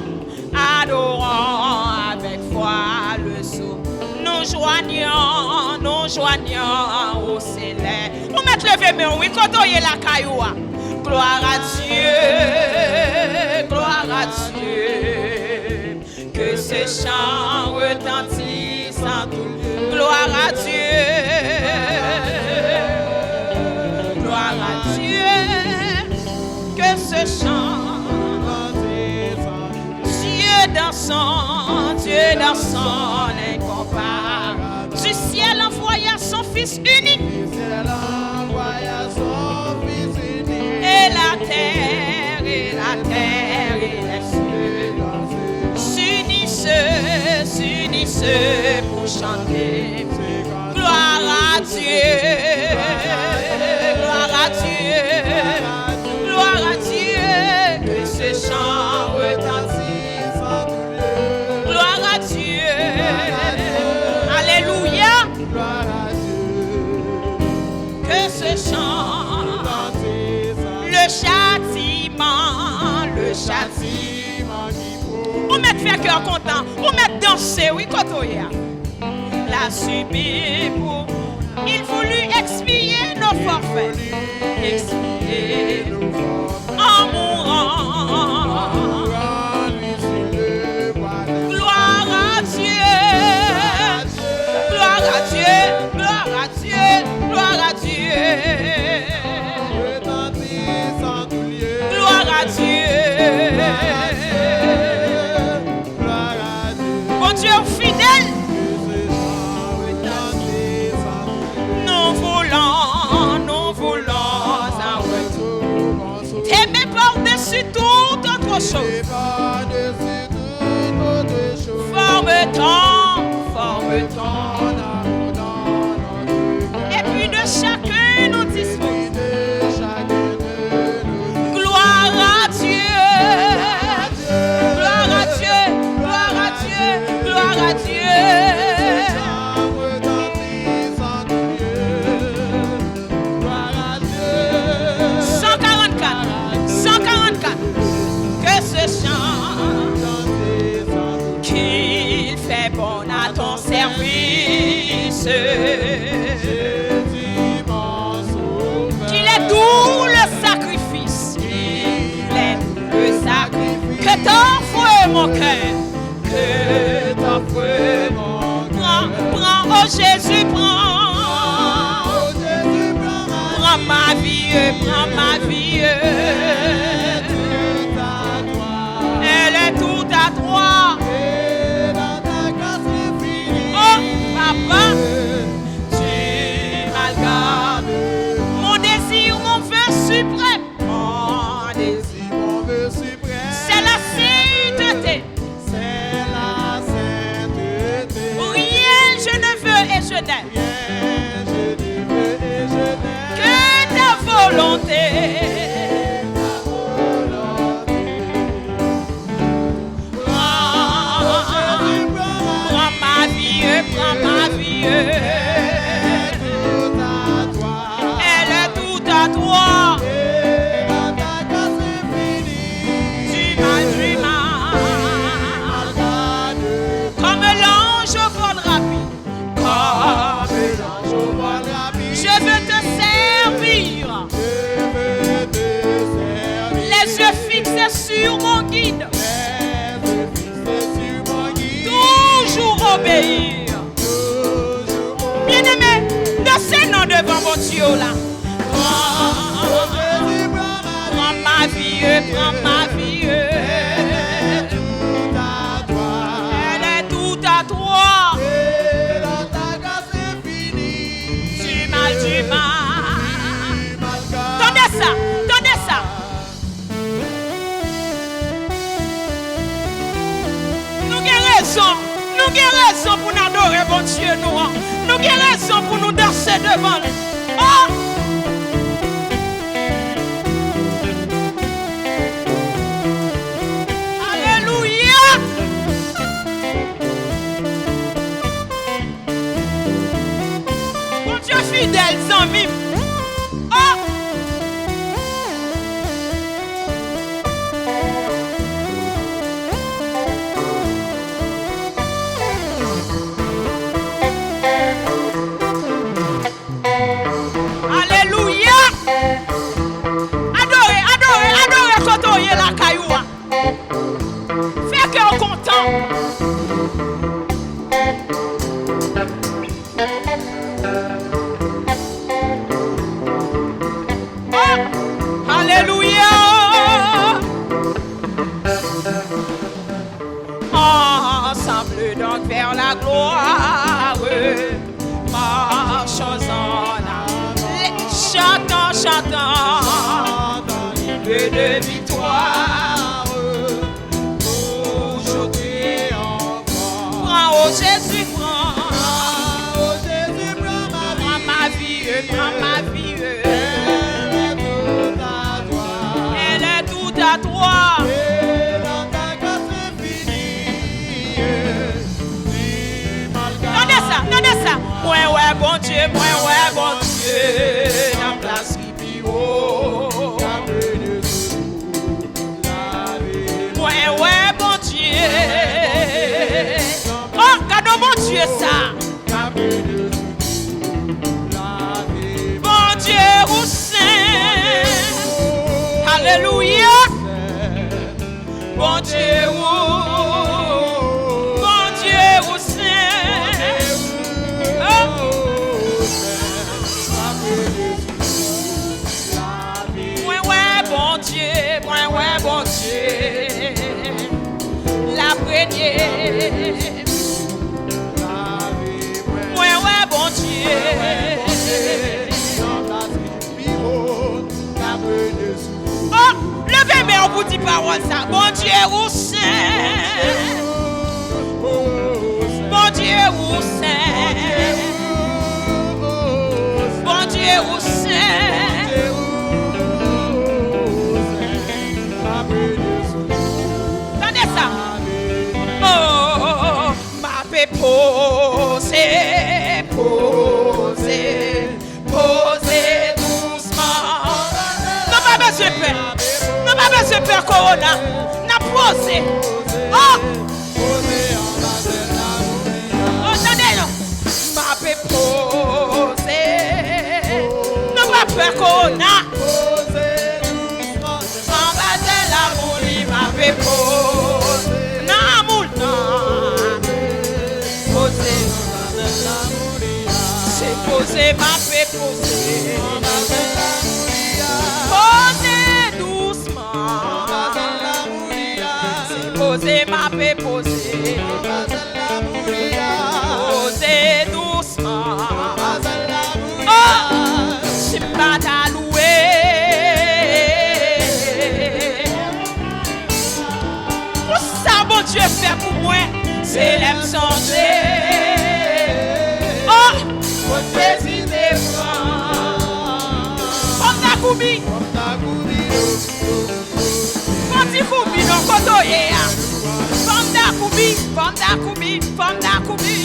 adorons avec foi le Sou. Nous joignons, nous joignons au céleste. Ou mèt leve men w, wi, kote w ye lakay ou a. Gloire à Dieu, gloire à Dieu. Que ce chant retentisse en tout. Gloire à Dieu. Gloire à Dieu. Que ce chant. Dieu dans son, Dieu dans son incomparable. Du ciel envoya son Fils unique. Et la terre, et la terre, et les cieux s'unissent, s'unissent pour chanter. Gloire à Dieu, gloire à Dieu, gloire à Dieu, que ce chant retentisse. Gloire à Dieu, alléluia. Que ce chant, le châtiment, le châtiment qui faut. Ou mèt Fè kè kontan. Ou mèt danse, wi, kote w ye a. L'a subi pour. Il voulut expier nos forfaits. Expier nos forfaits. En mourant. Gloire à Dieu. Gloire à Dieu. Gloire à Dieu. Gloire à Dieu. Gloire à Dieu. Gloire à Dieu. Bondye fidèl. Nou voulons, nous voulons un retour. T'aimer par-dessus toute autre chose. Forme ton, forme ton. Et puis de chacun nous dispose. Gloire à Dieu. Gloire à Dieu. Gloire à Dieu. Gloire à Dieu. Cent quarante-quatre, cent quarante-quatre. Que ce chant qu'il fait bon à ton service. Qu'il est doux le sacrifice. Qu'il est doux le sacrifice. Que t'offre mon cœur. Que t'offre mon cœur. Prends, prends, oh Jésus, prends. Prends ma vie, prends ma vie. Elle est toute à toi. Oh, papa, tu m'as gardé. Mon désir, mon vœu suprême. Mon désir, mon vœu suprême. C'est la sainteté. C'est la sainteté. Rien je ne veux et je n'aime. Rien je ne veux et je n'aime. Que ta volonté. Que ta volonté. Prends, prends ma vie, prends ma vie. Elle est toute à toi. Et dans ta grâce infinie. Du mal, du mal. Comme l'ange au vol rapide. Comme l'ange au vol rapide. Je veux te servir. Je veux te servir. Les yeux fixés sur mon guide. Les yeux fixés sur mon guide. Toujours obéir. Toujours obéir. Bien-aimé, danse non devan Bondye w la. Pran, pran ma vie, pran ma vie. Elle est toute à toi. Elle est toute à toi. Et dans ta grâce infinie. Du mal, du mal. Tande sa, tande sa. Nou gen rezon, nou gen rezon pou n adore Bondye nou an. Nou gen rezon pou nou danse devan li. Oh! Alelouya! Bondye fidèl, zanmi m. Oh! Alelouya! Adore, adore, adore kote w ye lakay ou a. Fè kè w kontan. Oh, alelouya! Ensemble donc vers la gloire. Marchons en avant. Chantons, chantons. Chantons l'hymne de victoire. Aujourd'hui et enfant. Prends, oh Jésus, prends. Prends, oh Jésus, prends ma vie. Prends ma vie, prends ma vie. Elle est toute à toi. Elle est toute à toi. Et dans ta grâce infinie. Tande sa, tande sa. Mwen wè Bondye, mwen wè Bondye nan plas ki pi wo. Mwen wè Bondye Sa. Bondye ou sen. Alelouya. Bondye ou, Bondye ou sen. Oh. Mwen wè Bondye, mwen wè Bondye. L ap renye. Mwen wè Bondye. Oh, leve men w pou di pawòl sa. Bondye ou sen. Bondye ou sen. Bondye ou sen. Tande sa. Oh, m ape poze, poze, poze dousman. Nou pa bezwen pè. Nou pa bezwen pè kowona. N ap poze. Oh! Oh, tande non. M ape poze. Nou pa pè kowona. Anba zèl lanmou li m ape poze. Nan lanmou l nan. Poze. Se poze m ape poze. Poze dousman. Se poze m ape poze. Poze dousman. Oh, si m pa ta louwe. Pou sa Bondye fè pou mwen, se lè m sonje. Oh, kot Jezi te pran. Fò m ta kouri. Fò m di kouri non kote w ye a. Fò m ta kouri, fò m ta kouri, fò m ta kouri.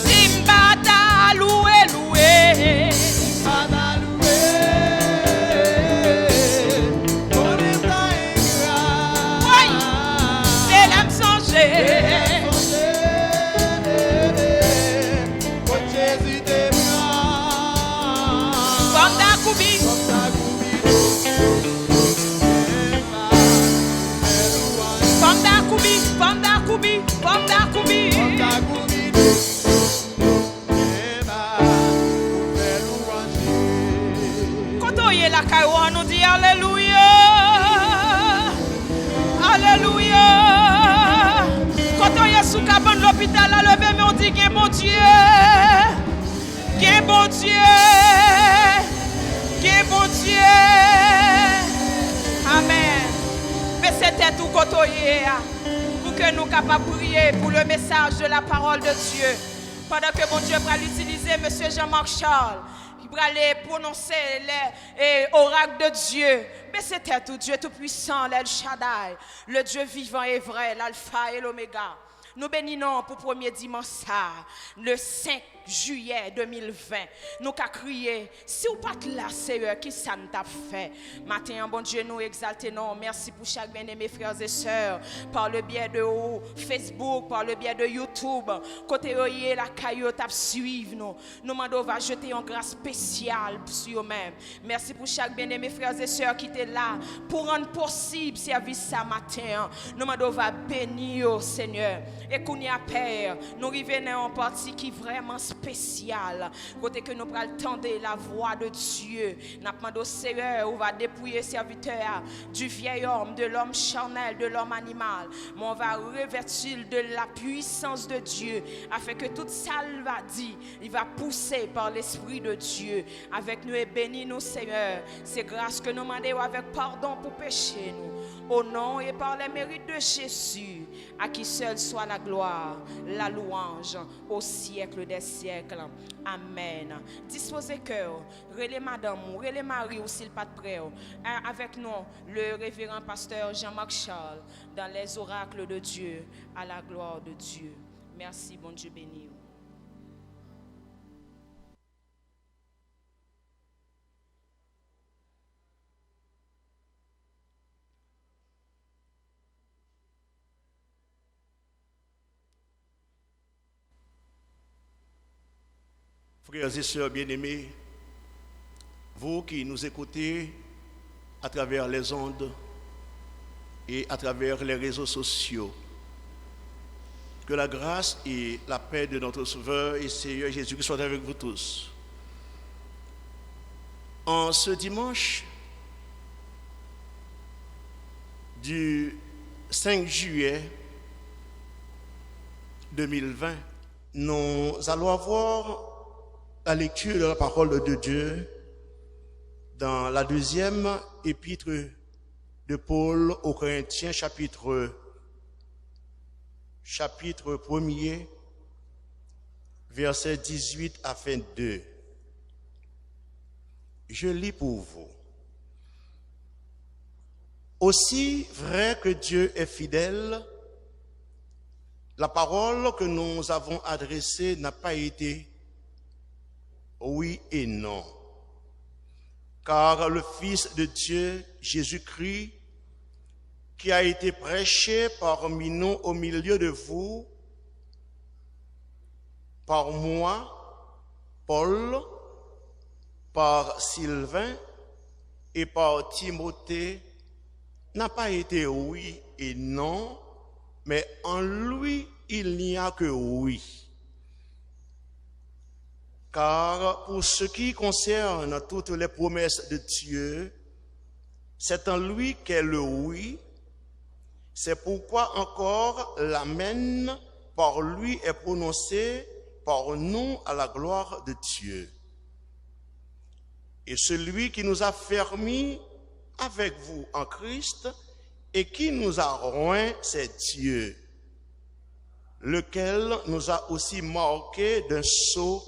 Si m pa ta louwe, louwe. Woy! Se lè m sonje. Fò m ta kouri. Fò m ta kouri, fò m ta kouri, fò m ta kouri. Kote w ye lakay ou an, nou di alelouya. Alelouya. Kote w ye sou kabann lopital la, leve men w di gen Bondye. Gen Bondye. Gen Bondye. Amèn. Bese tèt ou kote w ye a. Pou ke nou kapab priye pou le message de la parole de Dieu. Pandan ke Bondye pral itilize Mesye Jean-Marc Charles, ki pral pwononse lè e orak de Dye. Bese tèt ou, Dye Toupuisan, lè El Shaddai, le Dye vivan e vrè, l'Alfa e l'Omega. Nou beni non pou premye dimanch sa, le senk jiyè de mil ven. Nou ka kriye, si w pa t la, Seyè, kisa n t ap fè? Maten an, Bondye, nou egzalte non w. Mèsi pou chak byeneme, frères et sœurs, par le biais de Facebook, par le biais de YouTube. Kote yo ye, lakay yo, t ap swiv nou. Nou mande w va jete yon gras espesyal sou yo menm. Mèsi pou chak byeneme, frères et sœurs, ki te la pou rann posib sèvis sa maten an. Nou mande w va beni yo, Senyè. E kounye a, Pè, nou rive nan yon pati ki vrèman espesyal, kote ke nou pral tande la voix de Dieu. N ap mande w, Seyè, ou va depouye sèvitè a du vieil homme, de l'homme charnel, de l'homme animal, mais on va revêtir de la puissance de Dieu, afin que tout sa l va di, li va pouse par l'Esprit de Dieu. Avèk nou e beni nou, Seyè. Se gras ke nou mande w avèk padon pou peche nou. Au nom et par les mérites de Jésus, à qui seul soit la gloire, la louange au siècle des siècles. Amèn. Dispoze kè w, rele madanm ou, rele mari w si l pa t prè w. A-, avèk nou, le révérend pasteur Jean-Marc Charles, dans les oracles de Dieu, à la gloire de Dieu. Mèsi, Bondye beni w. Frères et sœurs bien-aimés, vous qui nous écoutez à travers les ondes et à travers les réseaux sociaux, que la grâce et la paix de notre Sauveur et Seigneur Jésus-Christ soient avec vous tous. En ce dimanche du cinq juillet deux mille vingt, nous allons avoir la lecture de la parole de Dieu dans la deuxième épître de Paul aux Corinthiens, chapitre, chapitre premier, versets dix-huit à vingt-deux. Je lis pour vous. Aussi vrai que Dieu est fidèle, la parole que nous avons adressée n'a pas été oui et non. Car le Fils de Dieu, Jésus-Christ, qui a été prêché parmi nous au milieu de vous, par moi, Paul, par Sylvain et par Timothée, n'a pas été oui et non, mais en lui il n'y a que oui. Car pour ce qui concerne toutes les promesses de Dieu, c'est en lui qu'est le oui. C'est pourquoi encore l'amen par lui est prononcé par nous à la gloire de Dieu. Et celui qui nous a fermis avec vous en Christ et qui nous a roints, c'est Dieu, lequel nous a aussi marqués d'un sceau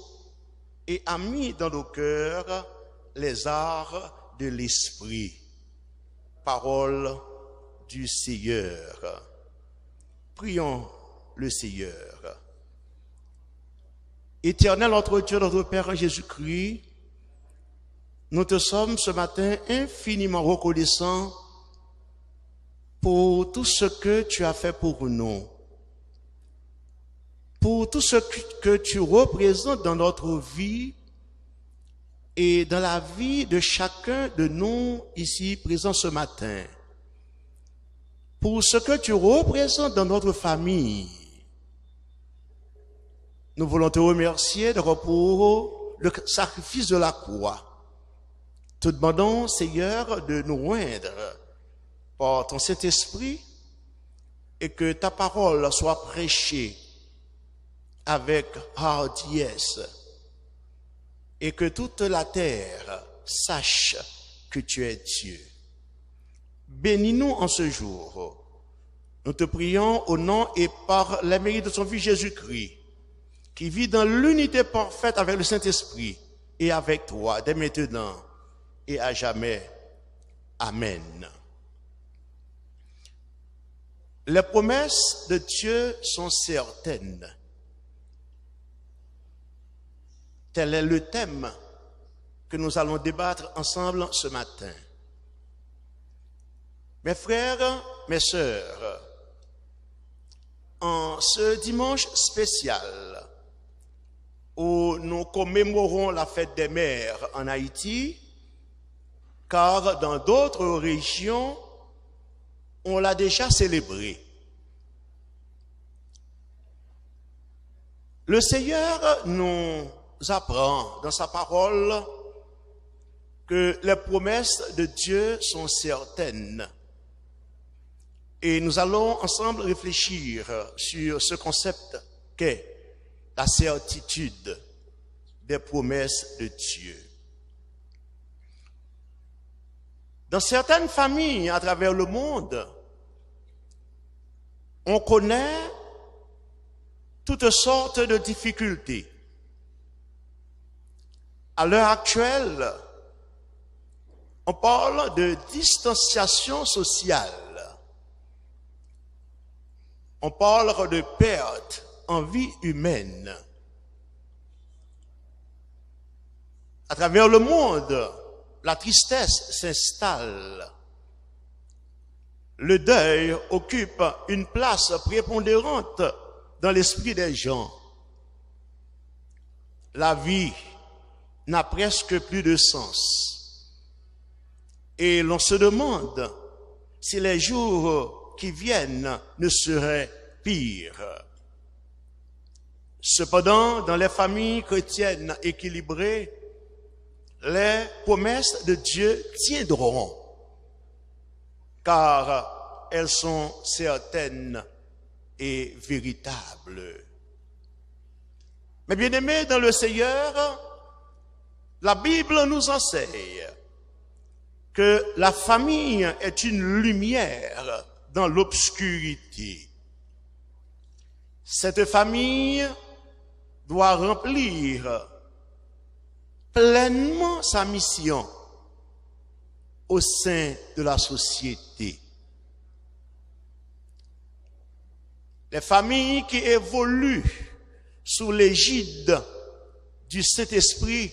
et a mis dans nos cœurs les arts de l'Esprit. Parole du Seigneur. Prions le Seigneur. Éternel notre Dieu, notre Père en Jésus-Christ, nous te sommes ce matin infiniment reconnaissants pour tout ce que tu as fait pour nous, pour tout ce que tu représentes dans notre vie et dans la vie de chacun de nous ici présents ce matin, pour ce que tu représentes dans notre famille. Nous voulons te remercier d'abord pour le sacrifice de la croix. Te demandons, Seigneur, de nous oindre par ton Saint-Esprit et que ta parole soit prêchée avec hardiesse et que toute la terre sache que tu es Dieu. Bénis-nous en ce jour. Nous te prions au nom et par les mérites de son Fils Jésus-Christ, qui vit dans l'unité parfaite avec le Saint-Esprit et avec toi, dès maintenant et à jamais. Amen. Les promesses de Dieu sont certaines. Tel est le thème que nous allons débattre ensemble ce matin. Mes frères, mes sœurs, en ce dimanche spécial où nous commémorons la fête des mères en Haïti, car dans d'autres régions, on l'a déjà célébrée. Le Seigneur nous apprend dans sa parole que les promesses de Dieu sont certaines. Et nous allons ensemble réfléchir sur ce concept qu'est la certitude des promesses de Dieu. Dans certaines familles à travers le monde, on connaît toutes sortes de difficultés. À l'heure actuelle, on parle de distanciation sociale. On parle de perte en vie humaine. À travers le monde, la tristesse s'installe. Le deuil occupe une place prépondérante dans l'esprit des gens. La vie n'a presque plus de sens. Et l'on se demande si les jours qui viennent ne seraient pires. Cependant, dans les familles chrétiennes équilibrées, les promesses de Dieu tiendront, car elles sont certaines et véritables. Mes bien-aimés dans le Seigneur, la Bible nous enseigne que la famille est une lumière dans l'obscurité. Cette famille doit remplir pleinement sa mission au sein de la société. Les familles qui évoluent sous l'égide du Saint-Esprit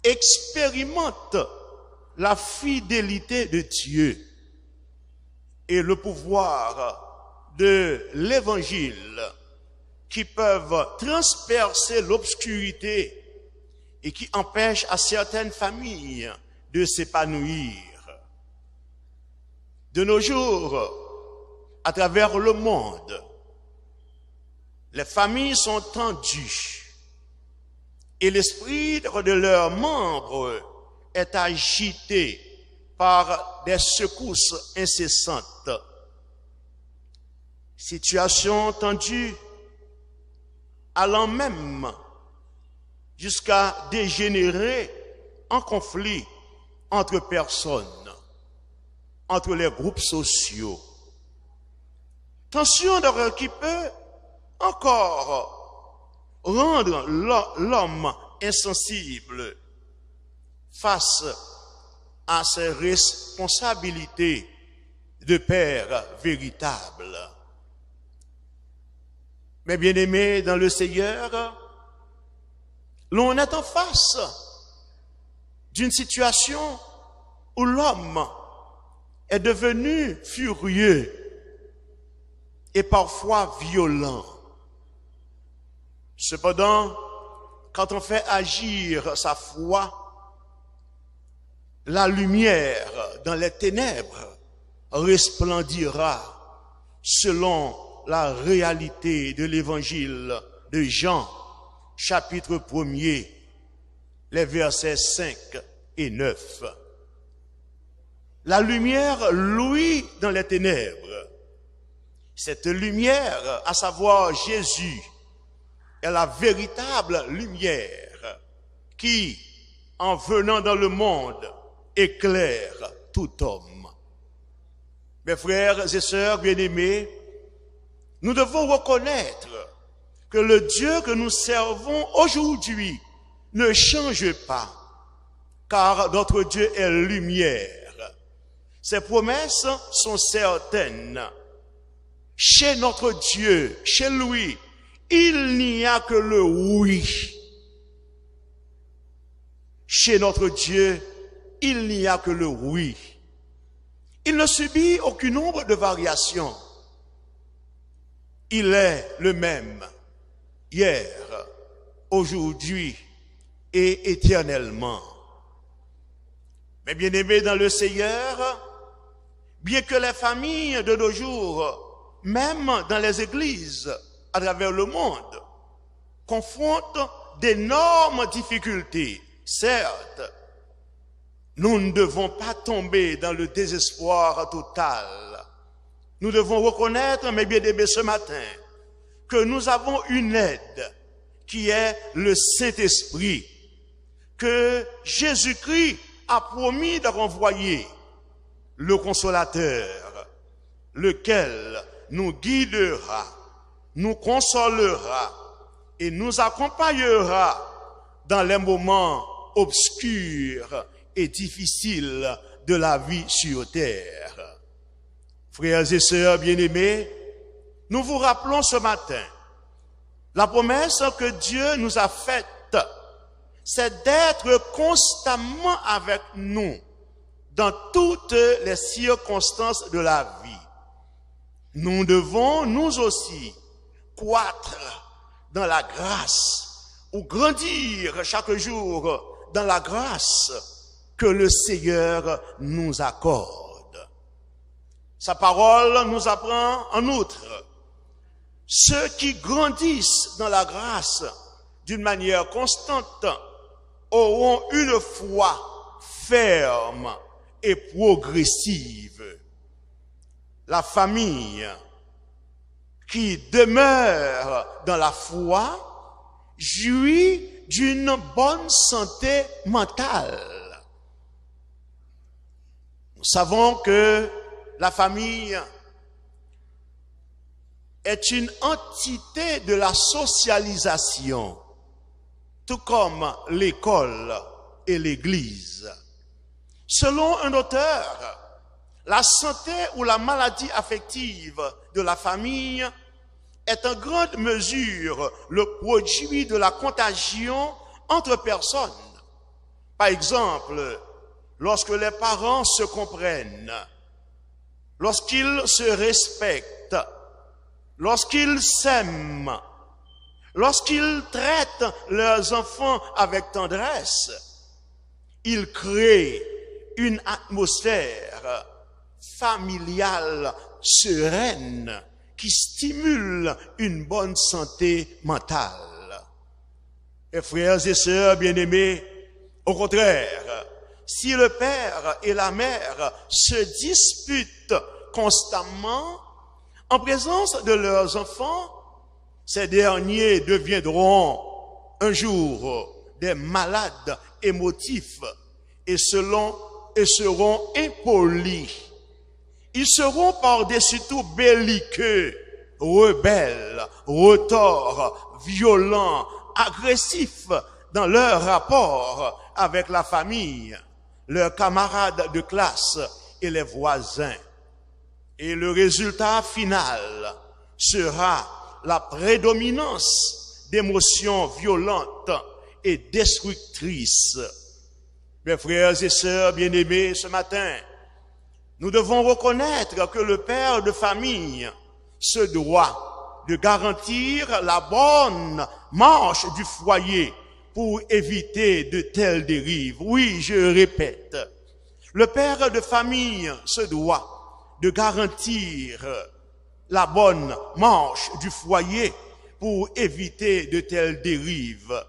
expérimentent la fidélité de Dieu et le pouvoir de l'Évangile qui peuvent transpercer l'obscurité et qui empêchent à certaines familles de s'épanouir. De nos jours, à travers le monde, les familles sont tendues et l'esprit de leurs membres est agité par des secousses incessantes. Situation tendue allant même jusqu'à dégénérer en conflit entre personnes, entre les groupes sociaux. Tension donc qui peut encore rendre l'ho- l'homme insensible face à ses responsabilités de père véritable. Mes bien-aimés dans le Seigneur, l'on est en face d'une situation où l'homme est devenu furieux et parfois violent. Cependant, quand on fait agir sa foi, la lumière dans les ténèbres resplendira selon la réalité de l'évangile de Jean, chapitre premier, les versets cinq et neuf. La lumière luit dans les ténèbres. Cette lumière, à savoir Jésus, est la véritable lumière qui, en venant dans le monde, éclaire tout homme. Mes frères et sœurs bien-aimés, nous devons reconnaître que le Dieu que nous servons aujourd'hui ne change pas, car notre Dieu est lumière. Ses promesses sont certaines. Chez notre Dieu, chez lui, il n'y a que le oui. Chez notre Dieu, il n'y a que le oui. Il ne subit aucune ombre de variation. Il est le même hier, aujourd'hui et éternellement. Mes bien-aimés dans le Seigneur, bien que les familles de nos jours, même dans les églises à travers le monde, confrontent d'énormes difficultés, certes, nous ne devons pas tomber dans le désespoir total. Nous devons reconnaître, mes bien-aimés, ce matin, que nous avons une aide qui est le Saint-Esprit, que Jésus-Christ a promis de renvoyer, le Consolateur, lequel nous guidera, nous consolera et nous accompagnera dans les moments obscurs et difficiles de la vie sur terre. Frères et sœurs bien-aimés, nous vous rappelons ce matin la promesse que Dieu nous a faite, c'est d'être constamment avec nous dans toutes les circonstances de la vie. Nous devons, nous aussi, croître dans la grâce ou grandir chaque jour dans la grâce que le Seigneur nous accorde. Sa pawòl nous apprend en outre, ceux qui grandissent dans la grâce d'une manière constante auront une foi ferme et progressive. La famille qui demeure dans la foi jouit d'une bonne santé mentale. Nous savons que la famille est une entité de la socialisation, tout comme l'école et l'église. Selon un auteur, la santé ou la maladie affective de la famille est en grande mesure le produit de la contagion entre personnes. Par exemple, lorsque les parents se comprennent, lorsqu'ils se respectent, lorsqu'ils s'aiment, lorsqu'ils traitent leurs enfants avec tendresse, ils créent une atmosphère familiale sereine qui stimule une bonne santé mentale. Mes frères et sœurs bien-aimés, au contraire, si le père et la mère se disputent constamment en présence de leurs enfants, ces derniers deviendront un jour des malades émotifs et, selon, et seront impolis. Ils seront par-dessus tout belliqueux, rebelles, retors, violents, agressifs dans leurs rapports avec la famille, leurs camarades de classe et les voisins. Et le résultat final sera la prédominance d'émotions violentes et destructrices. Mes frères et sœurs bien-aimés, ce matin, nous devons reconnaître que le père de famille se doit de garantir la bonne marche du foyer pour éviter de telles dérives. Oui, je répète, le père de famille se doit de garantir la bonne marche du foyer pour éviter de telles dérives.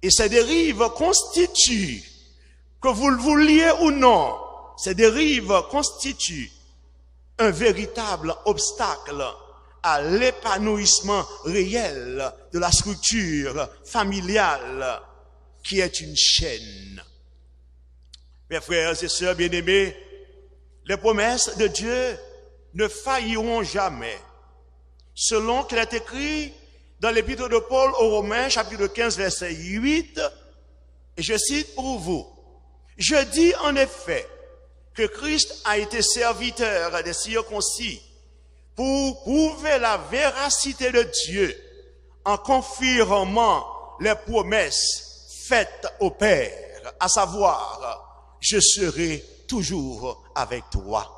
Et ces dérives constituent, que vous le vouliez ou non, ces dérives constituent un véritable obstacle à l'épanouissement réel de la structure familiale qui est une chaîne. Mes frères et sœurs bien-aimés, les promesses de Dieu ne failliront jamais. Selon qu'il est écrit dans l'épître de Paul aux Romains, chapitre quinze, verset huit, et je cite pour vous, je dis en effet que Christ a été serviteur des circoncis pour prouver la véracité de Dieu en confirmant les promesses faites au Père, à savoir, je serai toujours avec toi.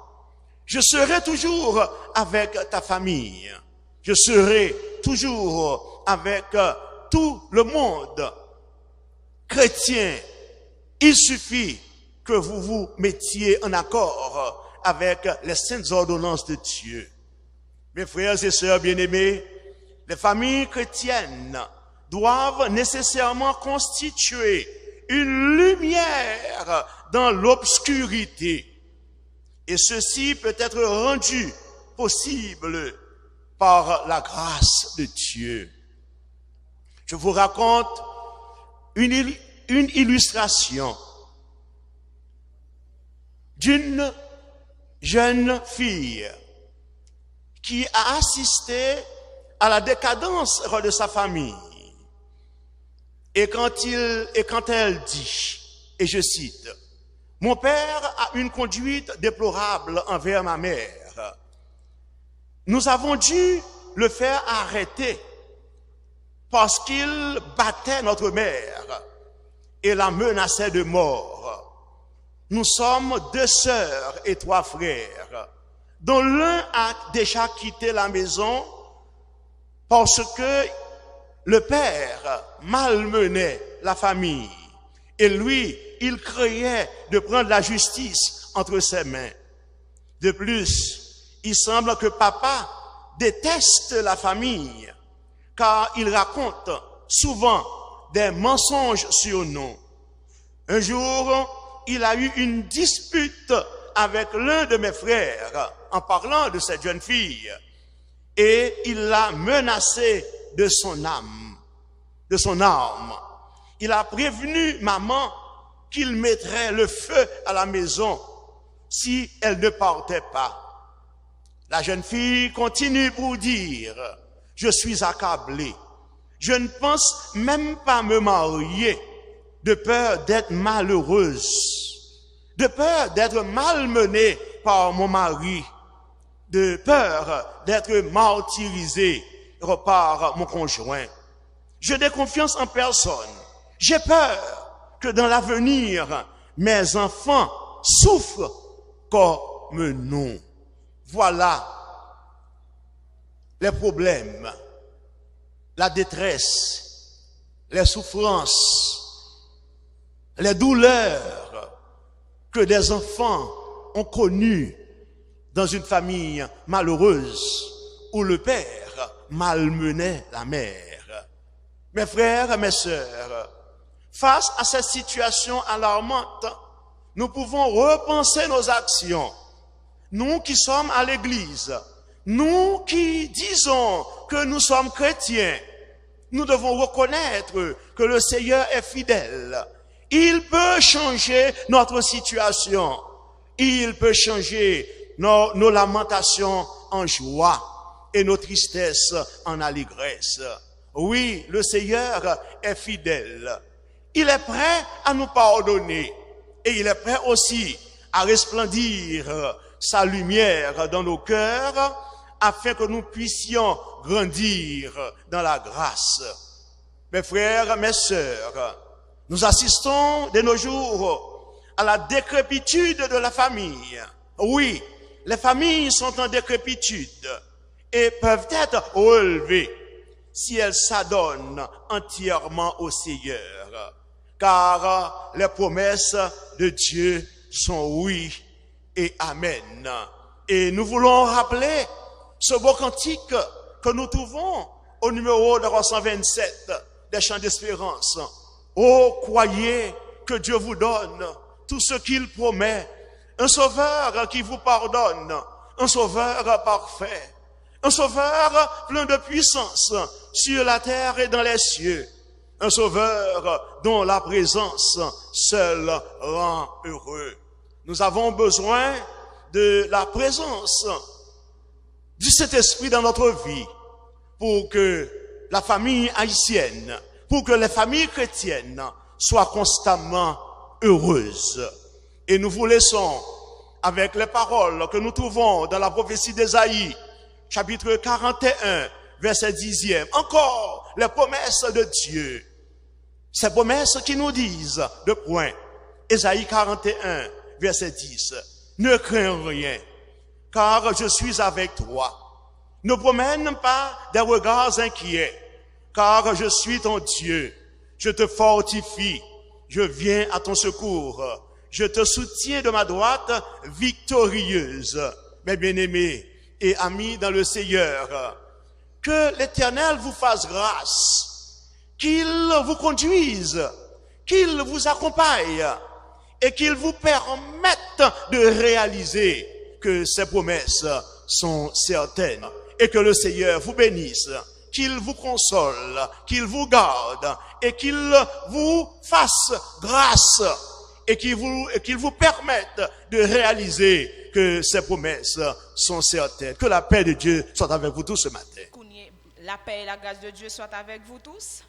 Je serai toujours avec ta famille. Je serai toujours avec, euh, tout le monde. Chrétiens, il suffit que vous vous mettiez en accord avec les saintes ordonnances de Dieu. Mes frères et sœurs bien-aimés, les familles chrétiennes doivent nécessairement constituer une lumière dans l'obscurité. Et ceci peut être rendu possible par la grâce de Dieu. Je vous raconte une, il- une illustration d'une jeune fille qui a assisté à la décadence de sa famille. Et quand il, et quand elle dit, et je cite, mon père a une conduite déplorable envers ma mère. Nous avons dû le faire arrêter parce qu'il battait notre mère et la menaçait de mort. Nous sommes deux sœurs et trois frères, dont l'un a déjà quitté la maison parce que Le père malmenait la famille et lui, il craignait de prendre la justice entre ses mains. De plus, il semble que papa déteste la famille car il raconte souvent des mensonges sur nous. Un jour, il a eu une dispute avec l'un de mes frères en parlant de cette jeune fille et il l'a menacé de son âme, de son arme. Il a prévenu maman qu'il mettrait le feu à la maison si elle ne partait pas. La jeune fille continue pour dire, je suis accablée. Je ne pense même pas me marier de peur d'être malheureuse, de peur d'être malmenée par mon mari, de peur d'être martyrisée par mon conjoint. Je n'ai confiance en personne. J'ai peur que dans l'avenir, mes enfants souffrent comme nous. Voilà les problèmes, la détresse, les souffrances, les douleurs que des enfants ont connues dans une famille malheureuse où le père malmenait la mère. Mes frères, mes sœurs, face à cette situation alarmante, nous pouvons repenser nos actions. Nous qui sommes à l'église, nous qui disons que nous sommes chrétiens, nous devons reconnaître que le Seigneur est fidèle. Il peut changer notre situation. Il peut changer nos, nos lamentations en joie et nos tristesses en allégresse. Oui, le Seigneur est fidèle. Il est prêt à nous pardonner et il est prêt aussi à resplendir sa lumière dans nos cœurs afin que nous puissions grandir dans la grâce. Mes frères, mes sœurs, nous assistons de nos jours à la décrépitude de la famille. Oui, les familles sont en décrépitude et peuvent être relevées si elles s'adonnent entièrement au Seigneur. Car les promesses de Dieu sont oui et amen. Et nous voulons rappeler ce beau cantique que nous trouvons au numéro trois cent vingt-sept des Chants d'Espérance. Oh, croyez que Dieu vous donne tout ce qu'il promet, un sauveur qui vous pardonne, un sauveur parfait, un sauveur plein de puissance sur la terre et dans les cieux, un sauveur dont la présence seule rend heureux. Nous avons besoin de la présence du Saint-Esprit dans notre vie pour que la famille haïtienne, pour que les familles chrétiennes soient constamment heureuses. Et nous vous laissons avec les paroles que nous trouvons dans la prophétie d'Ésaïe, chapitre quarante et un, verset dixième. Encore les promesses de Dieu. Ces promesses qui nous disent de point. Ésaïe quarante et un, verset dix. Ne crains rien, car je suis avec toi. Ne promène pas des regards inquiets, car je suis ton Dieu. Je te fortifie, je viens à ton secours. Je te soutiens de ma droite victorieuse. Mes bien-aimés et amis dans le Seigneur, que l'Éternel vous fasse grâce, qu'il vous conduise, qu'il vous accompagne et qu'il vous permette de réaliser que ses promesses sont certaines et que le Seigneur vous bénisse, qu'il vous console, qu'il vous garde et qu'il vous fasse grâce et qu'il vous, et qu'il vous permette de réaliser que ses promesses sont certaines. Que la paix de Dieu soit avec vous tous ce matin. Kounye, la paix et la grâce de Dieu soient avec vous tous.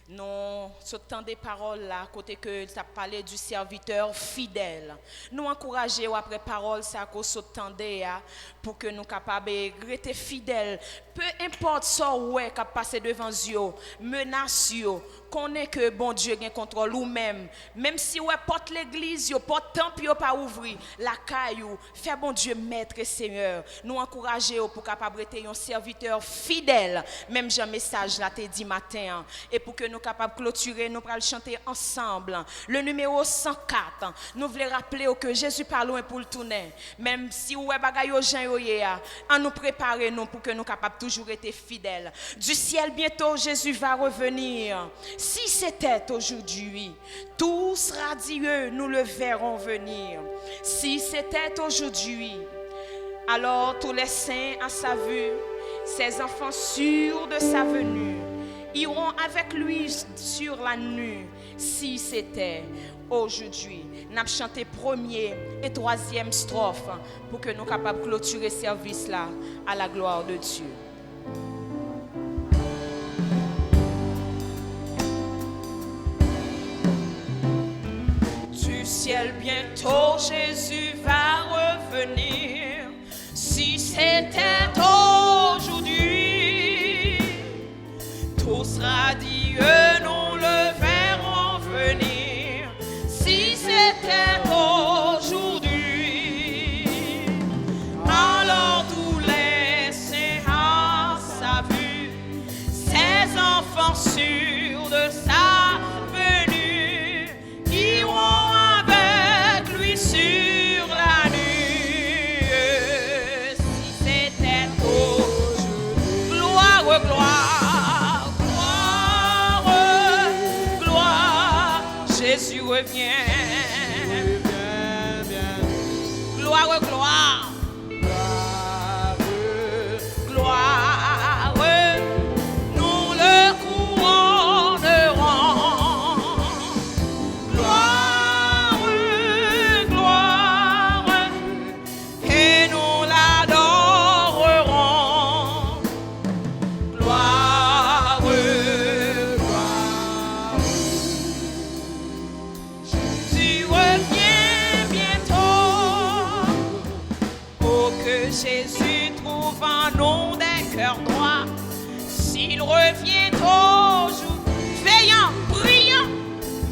Nou sot tande pawòl la kote ke l t ap pale du serviteur fidèle. Nou ankouraje w apre pawòl sa ke w sot tande a pou ke nou kapab rete fidèl. Pe enpòt sa w wè k ap pase devan zye w, menas yo, Konnen ke Bondye gen kontwòl ou menm. Menm si w wè pòt legliz yo, pòt tanp yo pa ouvri, lakay ou, fè Bondye mèt e senyè. Nou ankouraje w pou kapab rete yon sèvitè fidèl, menm jan mesaj la te di maten an. E pou ke nou kapab klotire, nou pral chante ansanm le nimewo san kat. Nou vle raple w ke Jezi pa lwen pou l tounen. Menm si w wè bagay yo jan yo ye a, ann nou prepare nou pou ke nou kapab toujou rete fidèl. Du ciel, bientôt Jésus va revenir. Si c'était aujourd'hui, tous radieux nous le verrons venir. Si c'était aujourd'hui, alors tous les saints à sa vue, ses enfants sûrs de sa venue, iront avec lui sur la nue. Si c'était aujourd'hui. N ap chante premye e twazyèm estròf pou ke nou kapab klotire sèvis la à la gloire de Dieu. Du ciel, bientôt Jésus va revenir. Si c'était aujourd'hui, tous radieux nous le verrons venir. Si c'était aujourd'hui, alors tous les saints à sa vue, ses enfants sûrs de sa venue, iront avec lui sur la nue. Si c'était aujourd'hui, gloire, gloire, gloire, gloire, Jésus revient. Gloire, gloire. Gloire, gloire, nous le couronnons. Gloire, gloire, et nous l'adorerons. Gloire, gloire. Tu reviens bientôt. Oh, que Jésus trouve en nous des cœurs droits. S'il revient aujourd'hui, veillant, priant,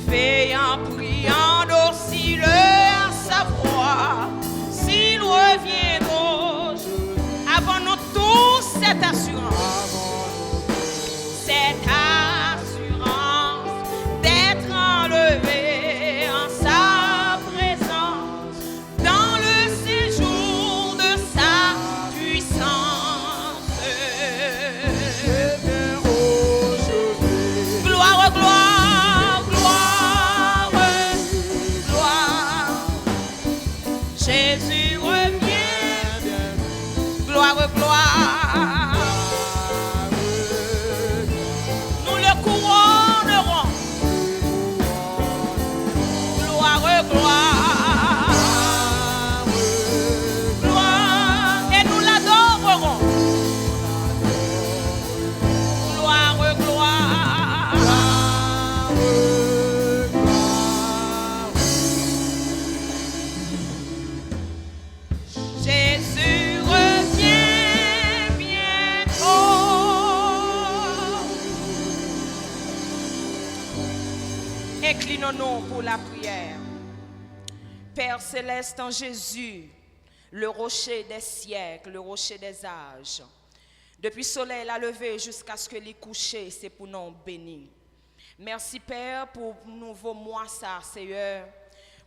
veillant, priant, docile à sa voix. S'il revient aujourd'hui, avons-nous tous cette assurance, cette assurance d'être enlevés en sa présence, dans le séjour de sa puissance. Gloire, gloire, gloire, gloire. Jésus revient. Gloire, gloire. Nous le couronnerons. Gloire, gloire. Gloire. Et nous l'adorerons. Gloire, gloire. Jésus revient bientôt. Inclinons-nous pour la prière. Père céleste, en Jésus, le rocher des siècles, le rocher des âges, depi solèy la leve jiskaske li kouche, se pou non w beni. Mèsi, Pè, pou nouvo mwa sa, Seyè,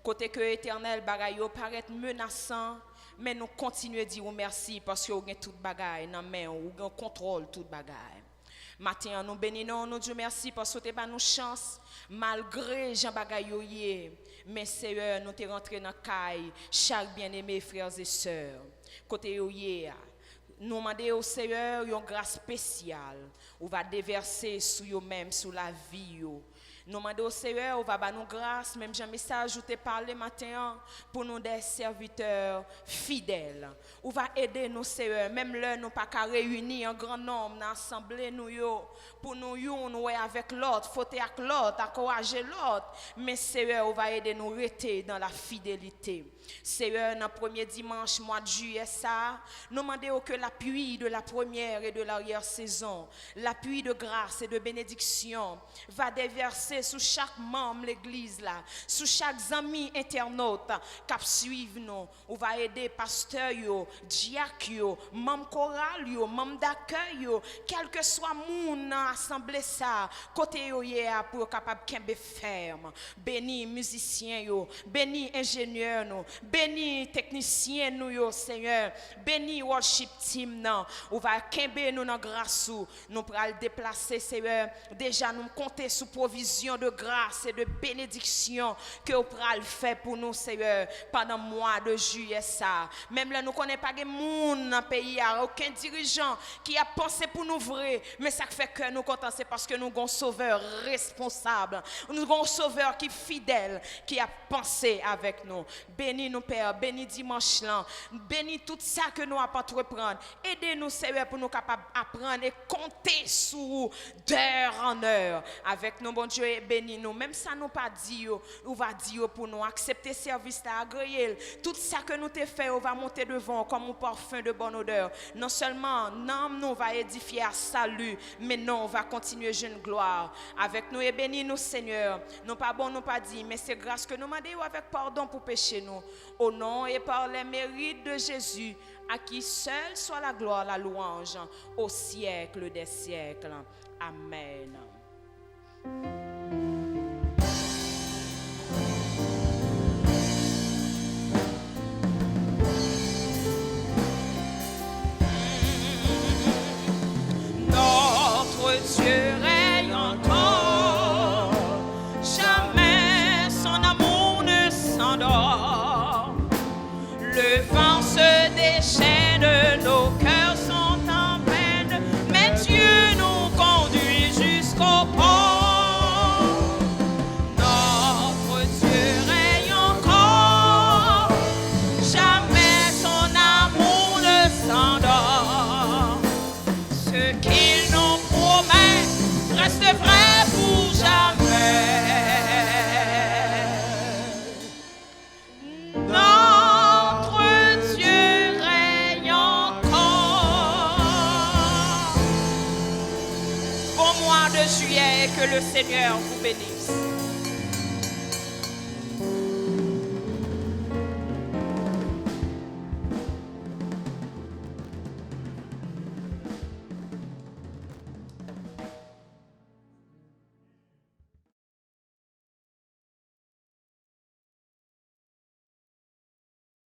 kote ke, Etènèl, bagay yo parèt menasan, men nou kontinye di ou mèsi paske ou gen tout bagay nan men w, ou gen kontwòl tout bagay. Maten an, nou beni non w, nou di w mèsi paske w te ba nou chans, malgre jan bagay yo ye. Men, Seyè, nou te rantre nan kay chak byeneme frè e sè kote yo ye a. Nou mande w, Seyè, yon gras espesyal ou va devèse sou yo menm, sou lavi yo. Nou mande w, Seyè, ou va ba nou gras, menm jan mesaj ou te pale maten an, pou nou de sèvitè fidèl. Ou va ede nou, Seyè, menm lè nou pa ka reyini an gran nonb nan asanble nou yo, pou nou youn wè avèk lòt, fwote ak lòt, ankouraje lòt, men, Seyè, ou va ede nou rete dans la fidélité. Seyè, nan premye dimanch mwa d jiyè sa a, nou mande w ke la pluie de la première et de l'arrière-saison, la pluie de grâce et de bénédiction va déverser sou chak manm legliz la, sou chak zanmi entènot k ap swiv nou. Ou va ede pastè yo, dyak yo, manm koral yo, manm dakèy yo, kèlkeswa moun nan asanble sa a, kote yo ye a, pou yo kapab kenbe fèm. Beni mizisyen yo, beni enjenyè nou, beni teknisyen nou yo, Seyè. Beni worship team nan. Ou va kenbe nou nan gras ou. Nou pral deplase, Seyè. Deja, nou konte sou pwovizyon de gras e de benediksyon ke w pral fè pou nou, Seyè, pandan mwa de jiyè sa a. Menm lè nou konnen pa gen moun nan peyi a, okenn dirijan ki ap panse pou nou vre, men sa k fè kè nou kontan, se paske nou gon Sovè responsab. Nou gon Sovè ki fidèl, ki ap panse avèk nou. Beni nou, Pè, beni dimanch lan, beni tout sa ke nou ap antreprann. Ede nou, Seyè, pou nou kapab aprann e konte sou ou d'heure en heure. Avèk nou, Bondye, e beni nou. Menm sa nou pa di yo, ou va di yo pou nou. Aksepte sèvis la, agreye l. Tout sa ke nou te fè yo va monte devan w kòm yon parfum de bonne odeur. Non sèlman nanm nou va edifye a sali, men non w va kontinye jwenn glwa. Avèk nou e beni nou, Senyè. Nou pa bon, nou pa di, men se gras ke nou mande yo avèk padon pou peche nou. Au nom et par les mérites de Jésus, à qui seul soit la gloire, la louange au siècle des siècles. Amen. Notre Dieu règne encore, jamais son amour ne s'endort. Le vent se déchaîne, nos cœurs sont en peine, mais Dieu nous conduit jusqu'au port. Notre Dieu règne encore, jamais son amour ne s'endort. Ce qu'il nous promet reste vrai pour jamais. Notre Dieu règne encore. Bon mois de juillet et que le Seigneur vous bénisse.